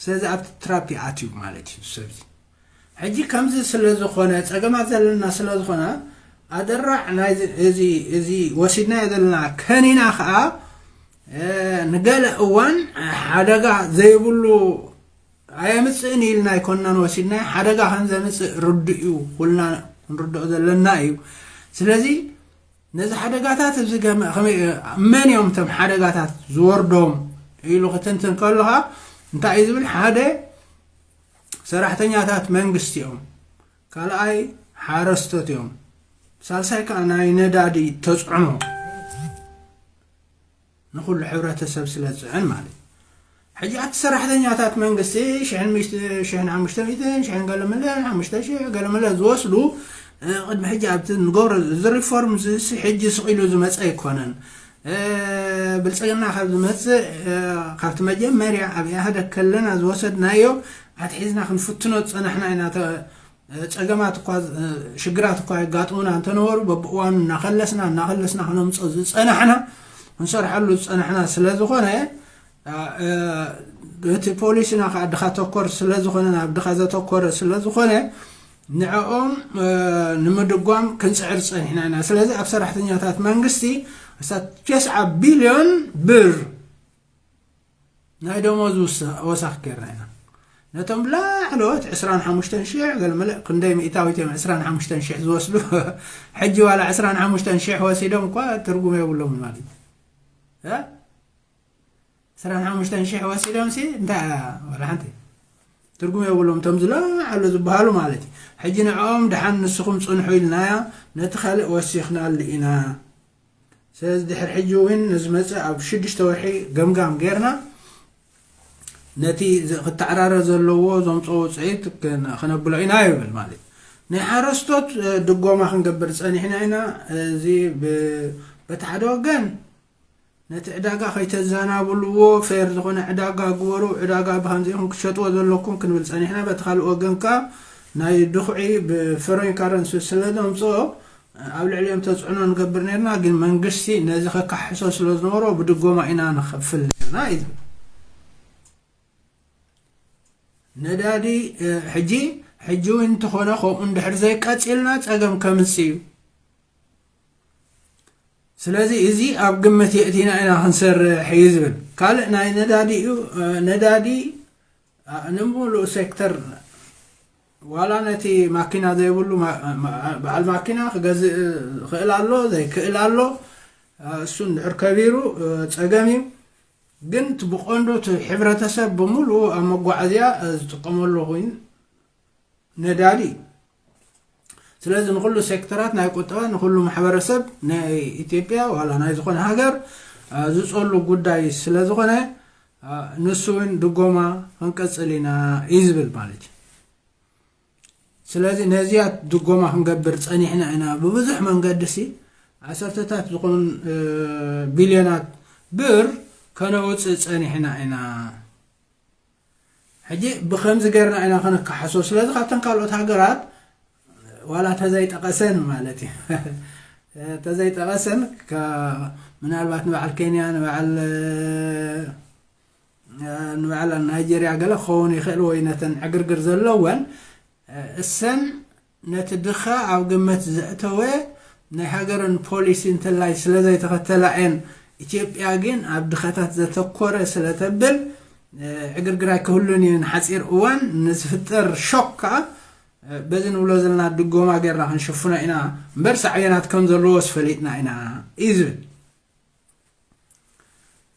ስለዚ ኣብቲ ትራፕ ይኣትዩ ማለት እዩ ሰብዚ ሕጂ ከምዚ ስለ ዝኾነ ጸገማት ዘለና ስለ ዝኾነ ኣደራዕ ናይ እዚ ወሲድናዮ ዘለና ከኒና ከዓ ንገለ እዋን ሓደጋ ዘይብሉ ኣየምፅእን ኢልና ኣይኮናን ወሲድናዮ ሓደጋ ከም ዘምፅእ ርዱእ እዩ ኩልና ክንርድኦ ዘለና እዩ ስለዚ ነዚ ሓደጋታት እዚ መን እዮም እቶም ሓደጋታት ዝወርዶም ኢሉ ክትንትን ከለኻ እንታይ እዩ ዝብል ሓደ ሰራሕተኛታት መንግስቲ እዮም። ካልኣይ ሓረስቶት እዮም። ሳልሳይ ከዓ ናይ ነዳዲ ተፅዕኖ ንኩሉ ሕብረተሰብ ስለ ዝፅዕን ማለት እዩ። ሕጂ ኣብቲ ሰራሕተኛታት መንግስቲ ሽሕን ሚሽተ- ሽሕን ሓሙሽተ ሚእትን ሽሕን ገለመለ ሓሙሽተ ሽሕ ገለመለ ዝወስዱ ቅድሚ ሕጂ ኣብቲ ንገብሮ እዚ ሪፎርም እዚ ሕጂ ስቕ ኢሉ ዝመፀ ኣይኮነን። ብልፅግና ካብ ዝመፅእ ካብቲ መጀመርያ ኣብ ኢህኣደግ ከለና ዝወሰድናዮ ኣትሒዝና ክንፍትኖ ዝፀናሕና ኢና። ጸገማት እኳ ሽግራት እኳ የጋጥሙና እንተነበሩ በብእዋኑ እናኸለስና እናኸለስና ክነምፅኦ ዝፀናሕና ክንሰርሐሉ ዝፀናሕና ስለ ዝኾነ እቲ ፖሊሲና ከዓ ድኻ ተኮር ስለ ዝኾነ ናብ ድኻ ዘተኮረ ስለ ዝኾነ ንዕኦም ንምድጓም ክንፅዕር ፀኒሕና ኢና። ስለዚ ኣብ ሰራሕተኛታት መንግስቲ ክሳብ ተስዓ ቢልዮን ብር ናይ ደሞዝ ወሳኽ ገርና ኢና። ነቶም ላዕለዎት ዕስራን ሓሙሽተን ሽሕ ገለመለ ክንደይ ሚእታዊት እዮም ዕስራን ሓሙሽተን ሽሕ ዝወስዱ። ሕጂ ዋላ ዕስራን ሓሙሽተን ሽሕ ወሲዶም እኳ ትርጉም የብሎም ማለት እዩ። ዕስራን ሓሙሽተን ሽሕ ወሲዶም ሲ እንታይ ዋላ ሓንቲ ትርጉም የብሎም እቶም ዝለዓሉ ዝበሃሉ ማለት እዩ። ሕጂ ንዕኦም ደሓን ንስኹም ፅንሑ ኢልናያ ነቲ ካልእ ወሲኽናሉ ኢና። ስለዚ ድሕሪ ሕጂ እውን ንዝመፅእ ኣብ ሽዱሽተ ወርሒ ገምጋም ጌርና ነቲ ክተዓራረ ዘለዎ ዘምፅኦ ውፅኢት ክነብሎ ኢና ይብል ማለት እዩ። ናይ ሓረስቶት ድጎማ ክንገብር ፀኒሕና ኢና። እዚ በቲ ሓደ ወገን ነቲ ዕዳጋ ከይተዘናብልዎ ፌር ዝኾነ ዕዳጋ ግበሩ፣ ዕዳጋ ብከምዚ ኢኹም ክትሸጥዎ ዘለኩም ክንብል ፀኒሕና። በቲ ካልእ ወገን ከዓ ናይ ድኹዒ ብፈረን ካረንሲ ስለ ዘምፅኦ ኣብ ልዕሊኦም ተፅዕኖ ንገብር ነርና፣ ግን መንግስቲ ነዚ ከካሕሶ ስለ ዝነበሮ ብድጎማ ኢና ንኸፍል ነርና እዩ ዝብል። ነዳዲ ሕጂ ሕጂ እውን እንተኾነ ከምኡ እንድሕር ዘይቀፂልና ፀገም ከምፅ እዩ። ስለዚ እዚ ኣብ ግምት የእቲና ኢና ክንሰርሕ እዩ ዝብል። ካልእ ናይ ነዳዲ እዩ። ነዳዲ ንምሉእ ሴክተር ዋላ ነቲ ማኪና ዘይብሉ በዓል ማኪና ክገዝእ ክእል ኣሎ ዘይክእል ኣሎ። እሱ እንድሕር ከቢሩ ፀገም እዩ። ግን ብቆንዶ እቲ ሕብረተሰብ ብምሉኡ ኣብ መጓዓዝያ ዝጥቀመሉ ኮይኑ ነዳዲ እዩ። ስለዚ ንኩሉ ሴክተራት ናይ ቁጠባ ንኩሉ ማሕበረሰብ ናይ ኢትዮጵያ ዋላ ናይ ዝኾነ ሃገር ዝፀሉ ጉዳይ ስለ ዝኾነ ንሱ እውን ድጎማ ክንቀፅል ኢና እዩ ዝብል ማለት እዩ። ስለዚ ነዚኣ ድጎማ ክንገብር ፀኒሕና ኢና ብብዙሕ መንገዲ ሲ ዓሰርተታት ዝኾኑ ቢልዮናት ብር ከነውፅእ ፀኒሕና ኢና። ሕጂ ብኸምዚ ገርና ኢና ክንከሓሶ። ስለዚ ካብተን ካልኦት ሃገራት ዋላ ተዘይጠቐሰን ማለት እዩ ተዘይጠቐሰን ምናልባት ንበዓል ኬንያ ንበዓል ንበዓል ናይጀርያ ገለ ክኸውን ይኽእል ወይ ነተን ዕግርግር ዘለወን እሰን ነቲ ድኻ ኣብ ግምት ዘእተወ ናይ ሃገረን ፖሊሲ እንተላይ ስለ ዘይተኸተላ እየን። ኢትዮጵያ ግን ኣብ ድኻታት ዘተኮረ ስለ ተብል ዕግርግር ኣይክህሉን እዩ። ንሓፂር እዋን ንዝፍጠር ሾክ ከዓ በዚ ንብሎ ዘለና ድጎማ ጌርና ክንሽፍኖ ኢና እምበር ሳዕቤናት ከም ዘለዎስ ፈሊጥና ኢና እዩ ዝብል።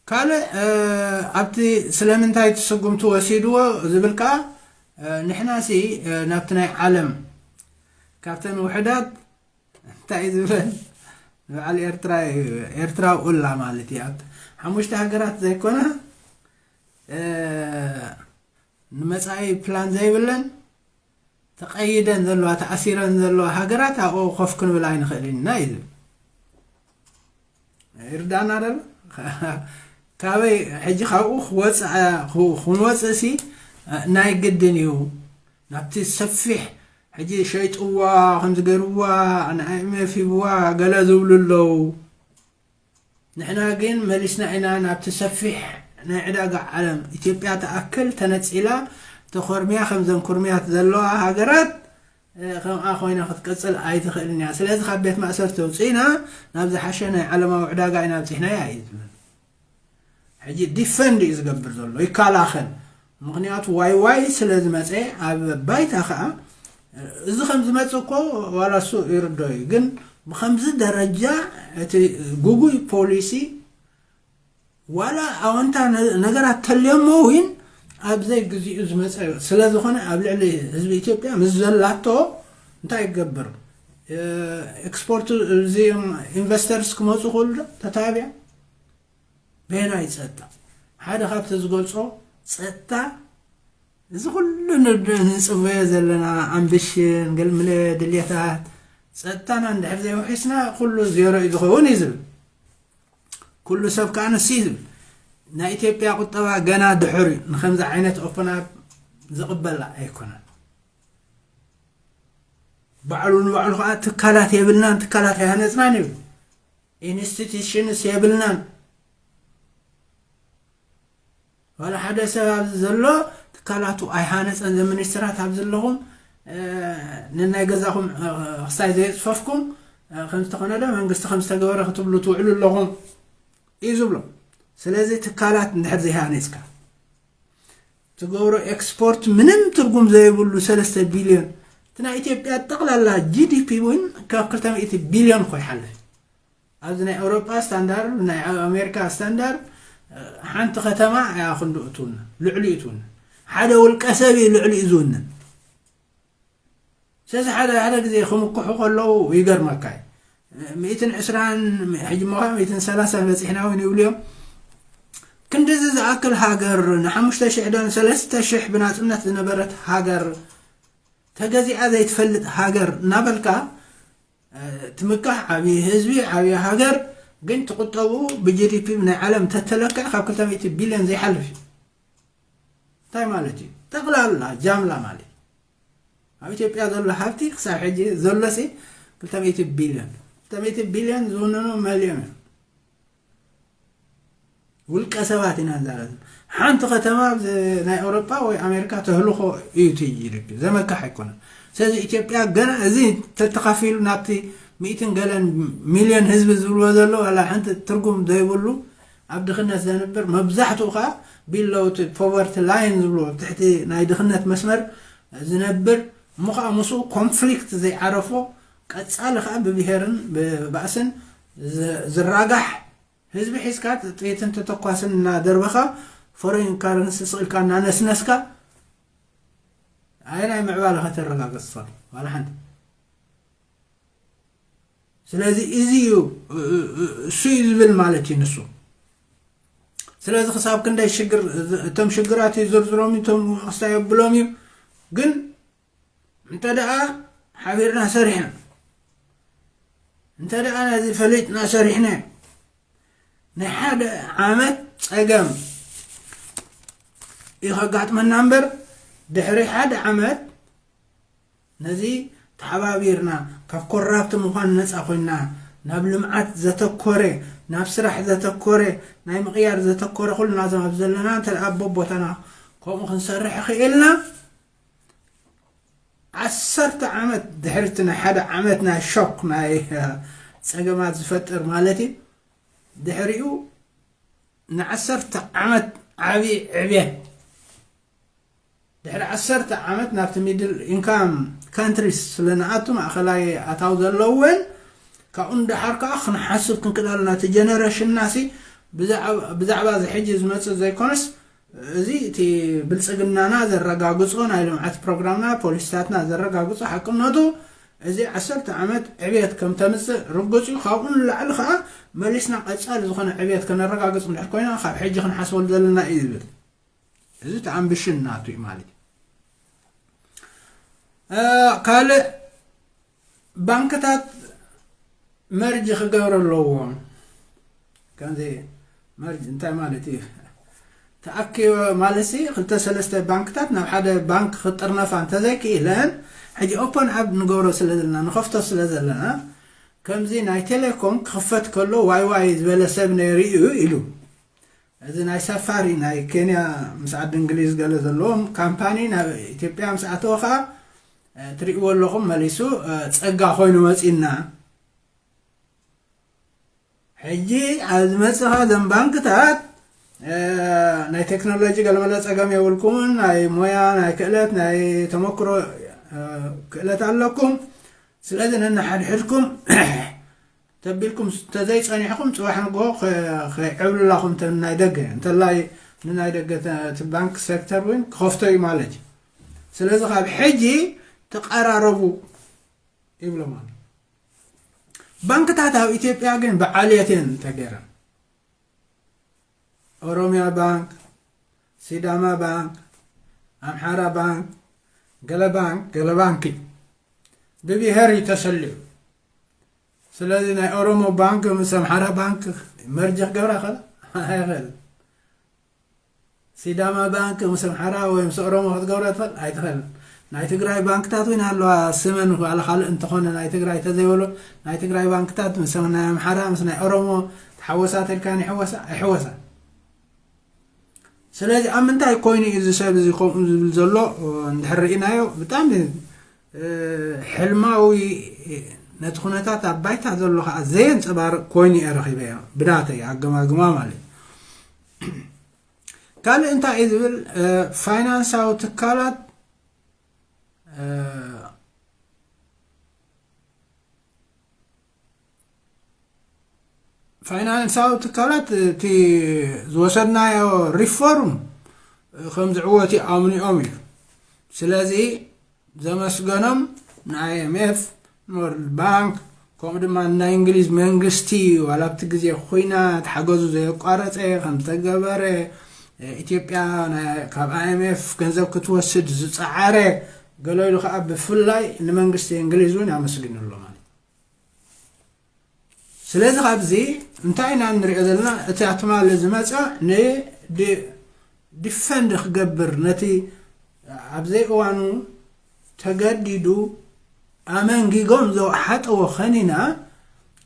ካልእ ኣብቲ ስለምንታይ እቲ ስጉምቲ ወሲድዎ ዝብል ከዓ ንሕናሲ ናብቲ ናይ ዓለም ካብተን ውሕዳት እንታይ ዝበል ንበዓል ኤርትራ ኤርትራ ውላ ማለት እዩ ኣብቲ ሓሙሽተ ሃገራት ዘይኮነ ንመፃኢ ፕላን ዘይብለን ተቐይደን ዘለዋ ተኣሲረን ዘለዋ ሃገራት ኣብኡ ኮፍ ክንብል ኣይንኽእል ኢና እዩ ዝብል። ይርዳና ደሎ ካበይ ሕጂ ካብኡ ክወፅእ ክንወፅእ ሲ ናይ ግድን እዩ ናብቲ ሰፊሕ ሕጂ ሸይጥዋ ከምዚ ገይርዋ ንኣይምኤፍ ሂብዋ ገለ ዝብሉ ኣለዉ። ንሕና ግን መሊስና ኢና ናብቲ ሰፊሕ ናይ ዕዳጋ ዓለም። ኢትዮጵያ ትኣክል ተነጺላ ተኾርምያ ከምዘን ኩርምያት ዘለዋ ሃገራት ከምኣ ኮይና ክትቅጽል ኣይትኽእልን እያ። ስለዚ ካብ ቤት ማእሰርቲ ተውፅእና ናብ ዝሓሸ ናይ ዓለማዊ ዕዳጋ ኢና ኣብፂሕናያ እዩ ዝብል። ሕጂ ዲፈንድ እዩ ዝገብር ዘሎ፣ ይከላኸል። ምኽንያቱ ዋይ ዋይ ስለ ዝመፀ ኣብ ባይታ ከዓ እዚ ከም ዝመፅእ እኮ ዋላ እሱ ይርዶ እዩ፣ ግን ብከምዚ ደረጃ እቲ ጉጉይ ፖሊሲ ዋላ ኣወንታ ነገራት ተልዮሞ እውን ኣብ ዘይግዚኡ ዝመፀ ስለ ዝኾነ ኣብ ልዕሊ ህዝቢ ኢትዮጵያ ምስ ዘላቶ እንታይ ይገብር? ኤክስፖርት፣ እዚኦም ኢንቨስተርስ ክመፁ ክእሉ ዶ ተታቢያ? በየናይ ፀጥታ? ሓደ ካብቲ ዝገልፆ ፀጥታ፣ እዚ ኩሉ ንጽበዮ ዘለና ኣምቢሽን፣ ገልምለ ድልየታት ጸጥታና እንድሕር ዘይውሒስና ኩሉ ዜሮ እዩ ዝኸውን እዩ ዝብል። ኩሉ ሰብ ከዓ ንሱ እዩ ዝብል። ናይ ኢትዮጵያ ቁጠባ ገና ድሑር እዩ፣ ንከምዚ ዓይነት ኦፕን ኣፕ ዝቕበላ ኣይኮነን። ባዕሉ ንባዕሉ ከዓ ትካላት የብልናን፣ ትካላት ኣይሃነፅናን ይብል። ኢንስቲትዩሽንስ የብልናን። ዋላ ሓደ ሰብ ኣብዚ ዘሎ ትካላቱ ኣይሃነፀን። ዘ ሚኒስትራት ኣብዚ ኣለኹም ንናይ ገዛኹም ክሳይ ዘየፅፈፍኩም ከምዝተኾነ ዶ መንግስቲ ከምዝተገበረ ክትብሉ ትውዕሉ ኣለኹም እዩ ዝብሎ። ስለዚ ትካላት እንድሕር ዘይሃኒፅካ ትገብሮ ኤክስፖርት ምንም ትርጉም ዘይብሉ ሰለስተ ቢልዮን፣ እቲ ናይ ኢትዮጵያ ጠቕላላ ጂ ዲ ፒ እውን ካብ ክልተ ሚእቲ ቢልዮን እኮ ይሓልፍ። ኣብዚ ናይ ኣውሮጳ ስታንዳርድ፣ ናይ ኣሜሪካ ስታንዳርድ ሓንቲ ከተማ እያ ክንድኡ ትውንን፣ ልዕሊኡ ትውንን። ሓደ ውልቀ ሰብ እዩ ልዕሊኡ ዝውንን። ስለዚ ሓደ ሓደ ግዜ ክምክሑ ከለዉ ይገርመካ እዩ። ሚእትን ዕስራን ሕጂ እሞ ሚእትን ሰላሳን በፂሕና እውን ይብሉ እዮም። ክንድዚ ዝኣክል ሃገር ንሓሙሽተ ሽሕ ዶ ንሰለስተ ሽሕ ብናፅነት ዝነበረት ሃገር፣ ተገዚኣ ዘይትፈልጥ ሃገር እናበልካ ትምካሕ። ዓብዪ ህዝቢ፣ ዓብዪ ሃገር፣ ግን ትቁጠቡ ብጂ ዲ ፒ ናይ ዓለም ተተለክዕ ካብ ክልተ ሚእቲ ቢልዮን ዘይሓልፍ እዩ። እንታይ ማለት እዩ? ጠቕላላ ጃምላ ማለት እዩ። ኣብ ኢትዮጵያ ዘሎ ሃብቲ ክሳብ ሕጂ ዘሎሲ ክልተ ሚእቲ ቢልዮን፣ ክልተ ሚእቲ ቢልዮን ዝውንኑ መሊኦም እዮም። ውልቀ ሰባት ኢና ንዛረብ። ሓንቲ ከተማ ናይ ኣውሮጳ ወይ ኣሜሪካ ተህልኾ እዩ እቲ ጂ ዲ ፒ፣ ዘመካሕ ኣይኮነን። ስለዚ ኢትዮጵያ ገና እዚ ተተኻፊሉ ናብቲ ሚእትን ገለን ሚልዮን ህዝቢ ዝብልዎ ዘሎ ዋላ ሓንቲ ትርጉም ዘይብሉ ኣብ ድኽነት ዘንብር፣ መብዛሕትኡ ከዓ ቢሎው እቲ ፖቨርቲ ላይን ዝብልዎ ኣብ ትሕቲ ናይ ድኽነት መስመር ዝነብር፣ እሞ ከዓ ምስኡ ኮንፍሊክት ዘይዓረፎ፣ ቀፃሊ ከዓ ብብሄርን ብባእስን ዝ- ዝራጋሕ ህዝቢ ሒዝካ ጥይትን ተተኳስን እናደርበኻ ፎሬን ካረንሲ ስቕ ኢልካ እናነስነስካ ኣየናይ ምዕባለ ከተረጋግፅ ትኽእል? ዋላ ሓንቲ። ስለዚ እዚ እዩ እሱ እዩ ዝብል ማለት እዩ ንሱ። ስለዚ ክሳብ ክንደይ ሽግር እቶም ሽግራት ይዝርዝሮም እዩ፣ እቶም ክስታይ የብሎም እዩ። ግን እንተ ደኣ ሓቢርና ሰሪሕና፣ እንተ ደኣ ነዚ ፈሊጥና ሰሪሕና፣ ናይ ሓደ ዓመት ጸገም እዩ ከጋጥመና እምበር፣ ድሕሪ ሓደ ዓመት ነዚ ተሓባቢርና ካብ ኮራፕት ምዃን ነፃ ኮይና ናብ ልምዓት ዘተኮረ፣ ናብ ስራሕ ዘተኮረ፣ ናይ ምቕያር ዘተኮረ ኩልና እዞም ኣብ ዘለና እንተ ደኣ ቦቦታና ከምኡ ክንሰርሕ ክኢልና፣ ዓሰርተ ዓመት ድሕሪ እቲ ናይ ሓደ ዓመት ናይ ሾክ ናይ ጸገማት ዝፈጥር ማለት እዩ። ድሕሪኡ ንዓሰርተ ዓመት ዓብዪ ዕብየት፣ ድሕሪ ዓሰርተ ዓመት ናብቲ ሚድል ኢንካም ካንትሪስ ስለ ንኣቱ፣ ማእኸላይ ኣታዊ ዘለወን፣ ካብኡ ንደሓር ከዓ ክንሓስብ ክንክእል ኣለና። እቲ ጀነሬሽንና ሲ ብዛዕባ ብዛዕባ እዚ ሕጂ ዝመፅእ ዘይኮነስ፣ እዚ እቲ ብልፅግናና ዘረጋግፆ ናይ ልምዓት ፕሮግራምና ፖሊሲታትና ዘረጋግፆ ሓቅነቱ፣ እዚ ዓሰርተ ዓመት ዕብየት ከም ተምፅእ ርጉፅ እዩ። ካብኡ ንላዕሊ ከዓ መሊስና ቀፃሊ ዝኾነ ዕብየት ከነረጋግፅ እንድሕር ኮይና ካብ ሕጂ ክንሓስበሉ ዘለና እዩ ዝብል። እዚ እቲ ኣምቢሽን ናቱ እዩ ማለት እዩ። ካልእ ባንክታት መርጅ ክገብሩ ኣለዎም። ከምዚ መርጅ እንታይ ማለት እዩ? ተኣኪቦ ማለት ሲ ክልተ ሰለስተ ባንክታት ናብ ሓደ ባንክ ክጥርነፋ እንተዘይክኢለን፣ ሕጂ ኦፖን ኣፕ ንገብሮ ስለ ዘለና፣ ንኸፍቶ ስለ ዘለና፣ ከምዚ ናይ ቴሌኮም ክኽፈት ከሎ ዋይ ዋይ ዝበለ ሰብ ነይሩ እዩ ኢሉ። እዚ ናይ ሳፋሪ ናይ ኬንያ ምስ ዓዲ እንግሊዝ ገለ ዘለዎም ካምፓኒ ናብ ኢትዮጵያ ምስ ኣተወ ከዓ ትሪእዎ ኣለኹም መሊሱ ጸጋ ኮይኑ መፂና። ሕጂ ኣብ ዝመፅእ ከዓ እዞም ባንክታት ናይ ቴክኖሎጂ ገለመለ ፀገም የብልኩምን፣ ናይ ሞያ ናይ ክእለት ናይ ተመክሮ ክእለት ኣለኩም። ስለዚ ነንሓድሕድኩም ተቢልኩም ተዘይፀኒሕኩም ፅባሕ ንግሆ ከይዕብልላኹም ተን ናይ ደገ እንተላይ ንናይ ደገ እቲ ባንክ ሴክተር እውን ክኸፍቶ እዩ ማለት እዩ። ስለዚ ካብ ሕጂ ተቐራረቡ ይብሎም ኣሎ። ባንክታት ኣብ ኢትዮጵያ ግን ብዓልየት እየን ተገይረን። ኦሮሚያ ባንክ፣ ሲዳማ ባንክ፣ ኣምሓራ ባንክ፣ ገለ ባንክ ገለ ባንክ እዩ። ብብሄር እዩ ተሰሊዑ። ስለዚ ናይ ኦሮሞ ባንክ ምስ ኣምሓራ ባንክ መርጅ ክገብራ ከላ ኣይኽእል። ሲዳማ ባንክ ምስ ኣምሓራ ወይ ምስ ኦሮሞ ክትገብሮ ትኽእል ኣይትኽእል። ናይ ትግራይ ባንክታት እውን ኣለዋ፣ ስመን ዋላ ካልእ እንተኾነ ናይ ትግራይ ተዘይበሎ ናይ ትግራይ ባንክታት ምስ ናይ ኣምሓራ ምስ ናይ ኦሮሞ ተሓወሳ ተልካን ይሕወሳ ኣይሕወሳ። ስለዚ ኣብ ምንታይ ኮይኑ እዩ እዚ ሰብ እዚ ከምኡ ዝብል ዘሎ? እንድሕር ርኢናዮ ብጣዕሚ ሕልማዊ፣ ነቲ ኩነታት ኣብ ባይታ ዘሎ ከዓ ዘየንፀባርቕ ኮይኑ እየ ረኺበዮ፣ ብናተይ ኣገማግማ ማለት እዩ። ካልእ እንታይ እዩ ዝብል? ፋይናንሳዊ ትካላት ፋይናንሳዊ ትካላት እቲ ዝወሰድናዮ ሪፎርም ከም ዝዕወት ኣምኒኦም እዩ። ስለዚ ዘመስገኖም ንኣይኤምኤፍ፣ ንወርልድ ባንክ፣ ከምኡ ድማ ናይ እንግሊዝ መንግስቲ ዋላ ኣብቲ ግዜ ኩናት ሓገዙ ዘየቋረፀ ከም ዝተገበረ፣ ኢትዮጵያ ካብ ኣይኤምኤፍ ገንዘብ ክትወስድ ዝፀዓረ፣ ገለ ኢሉ ከዓ ብፍላይ ንመንግስቲ እንግሊዝ እውን ኣመስጊኑ ኣሎ ማለት እዩ። ስለዚ ካብዚ እንታይ ኢና ንሪኦ ዘለና? እቲ ኣትማሊ ዝመፀ ንዲፈንድ ክገብር ነቲ ኣብ ዘይእዋኑ ተገዲዱ ኣመንጊጎም ዘውሓጠዎ ከኒና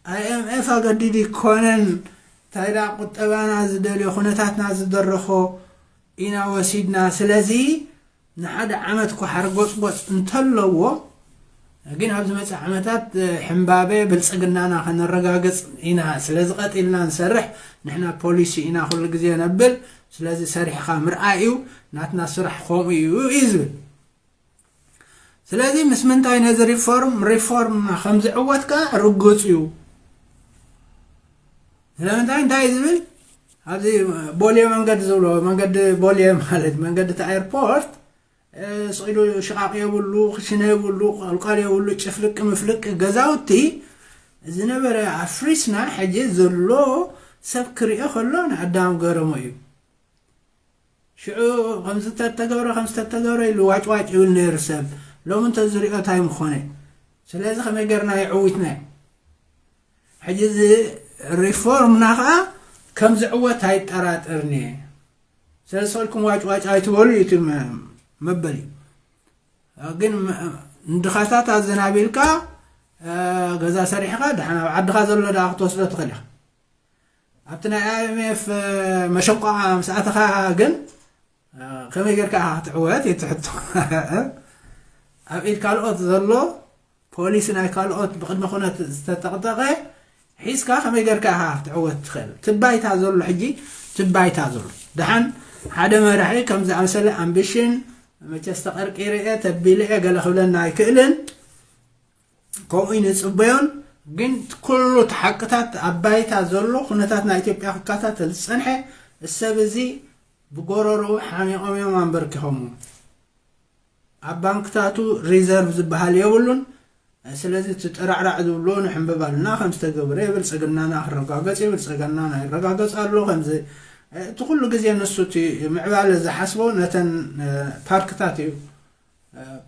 ኣይኤምኤፍ ኣገዲዱ ይኮነን፣ እንታይ ደኣ ቁጠባና ዝደልዮ ኩነታትና ዝደረኾ ኢና ወሲድና። ስለዚ ንሓደ ዓመት እኳ ሓርጎፅጎፅ እንተለዎ ግን ኣብ ዝመፅእ ዓመታት ሕምባበ ብልፅግናና ከነረጋግፅ ኢና። ስለዚ ቀጢልና ንሰርሕ፣ ንሕና ፖሊሲ ኢና ኩሉ ግዜ ነብል። ስለዚ ሰሪሕኻ ምርኣይ እዩ ናትና ስራሕ፣ ከምኡ እዩ እዩ ዝብል። ስለዚ ምስ ምንታይ ነዚ ሪፎርም ሪፎርም ከም ዝዕወት ከዓ ርጉፅ እዩ። ስለምንታይ እንታይ እዩ ዝብል? ኣብዚ ቦሌ መንገዲ ዝብሎ፣ መንገዲ ቦሌ ማለት መንገዲ እቲ ኤርፖርት ስቕ ኢሉ ሽቓቕ የብሉ፣ ክሽነ የብሉ፣ ቋልቋል የብሉ፣ ጭፍልቅ ምፍልቅ ገዛውቲ ዝነበረ ኣፍሪስና ሕጂ ዘሎ ሰብ ክሪኦ ከሎ ንኣዳም ገረሞ እዩ። ሽዑ ከምዚ ተተገብረ ከምዚ ተተገብረ ኢሉ ዋጭዋጭ ይብል ነይሩ ሰብ። ሎሚ እንተዝሪኦ እንታይ ምኾነ? ስለዚ ከመይ ጌርና የዕዊትና? ሕጂ እዚ ሪፎርምና ከዓ ከም ዝዕወት ኣይጠራጠርን እየ። ስለዚ ሰልኩም ዋጭዋጭ ኣይትበሉ እዩ እቲ መበሊ። ግን ንድኻታት ኣዘናቢልካ ገዛ ሰሪሕካ ደሓን ኣብ ዓድኻ ዘሎ ደኣ ክትወስዶ ትኽእል ኢኻ። ኣብቲ ናይ ኣይኤምኤፍ መሸንቋ ምስ ኣተኻ ግን ከመይ ጌርካ ክትዕወት እዩ ትሕቶ። ኣብ ኢድ ካልኦት ዘሎ ፖሊሲ ናይ ካልኦት ብቕድመ ኩነት ዝተጠቕጠቐ ሒዝካ ከመይ ጌርካ ኢኻ ክትዕወት ትኽእል? ትባይታ ዘሎ ሕጂ ትባይታ ዘሎ ደሓን ሓደ መራሒ ከም ዝኣመሰለ ኣምቢሽን መቸስ ተቐርቂረ እየ ተቢለ እየ ገለ ክብለና ኣይክእልን። ከምኡ ንጽበዮን ግን ኩሉ እቲ ሓቅታት ኣብ ባይታ ዘሎ ኩነታት ናይ ኢትዮጵያ ክከታተል ዝጸንሐ ሰብ እዚ ብጎረሮ ሓኒቖም እዮም ኣንበርኪኾም። ኣብ ባንክታቱ ሪዘርቭ ዝበሃል የብሉን። ስለዚ እቲ ጠራዕራዕ ዝብሎ ንሕንበብ ኣለና ከም ዝተገብረ ብልፅግናና ክረጋገፅ እዩ። ብልፅግናና ይረጋገፅ ኣሎ። ከምዚ እቲ ኩሉ ግዜ ንሱ እቲ ምዕባለ ዝሓስቦ ነተን ፓርክታት እዩ።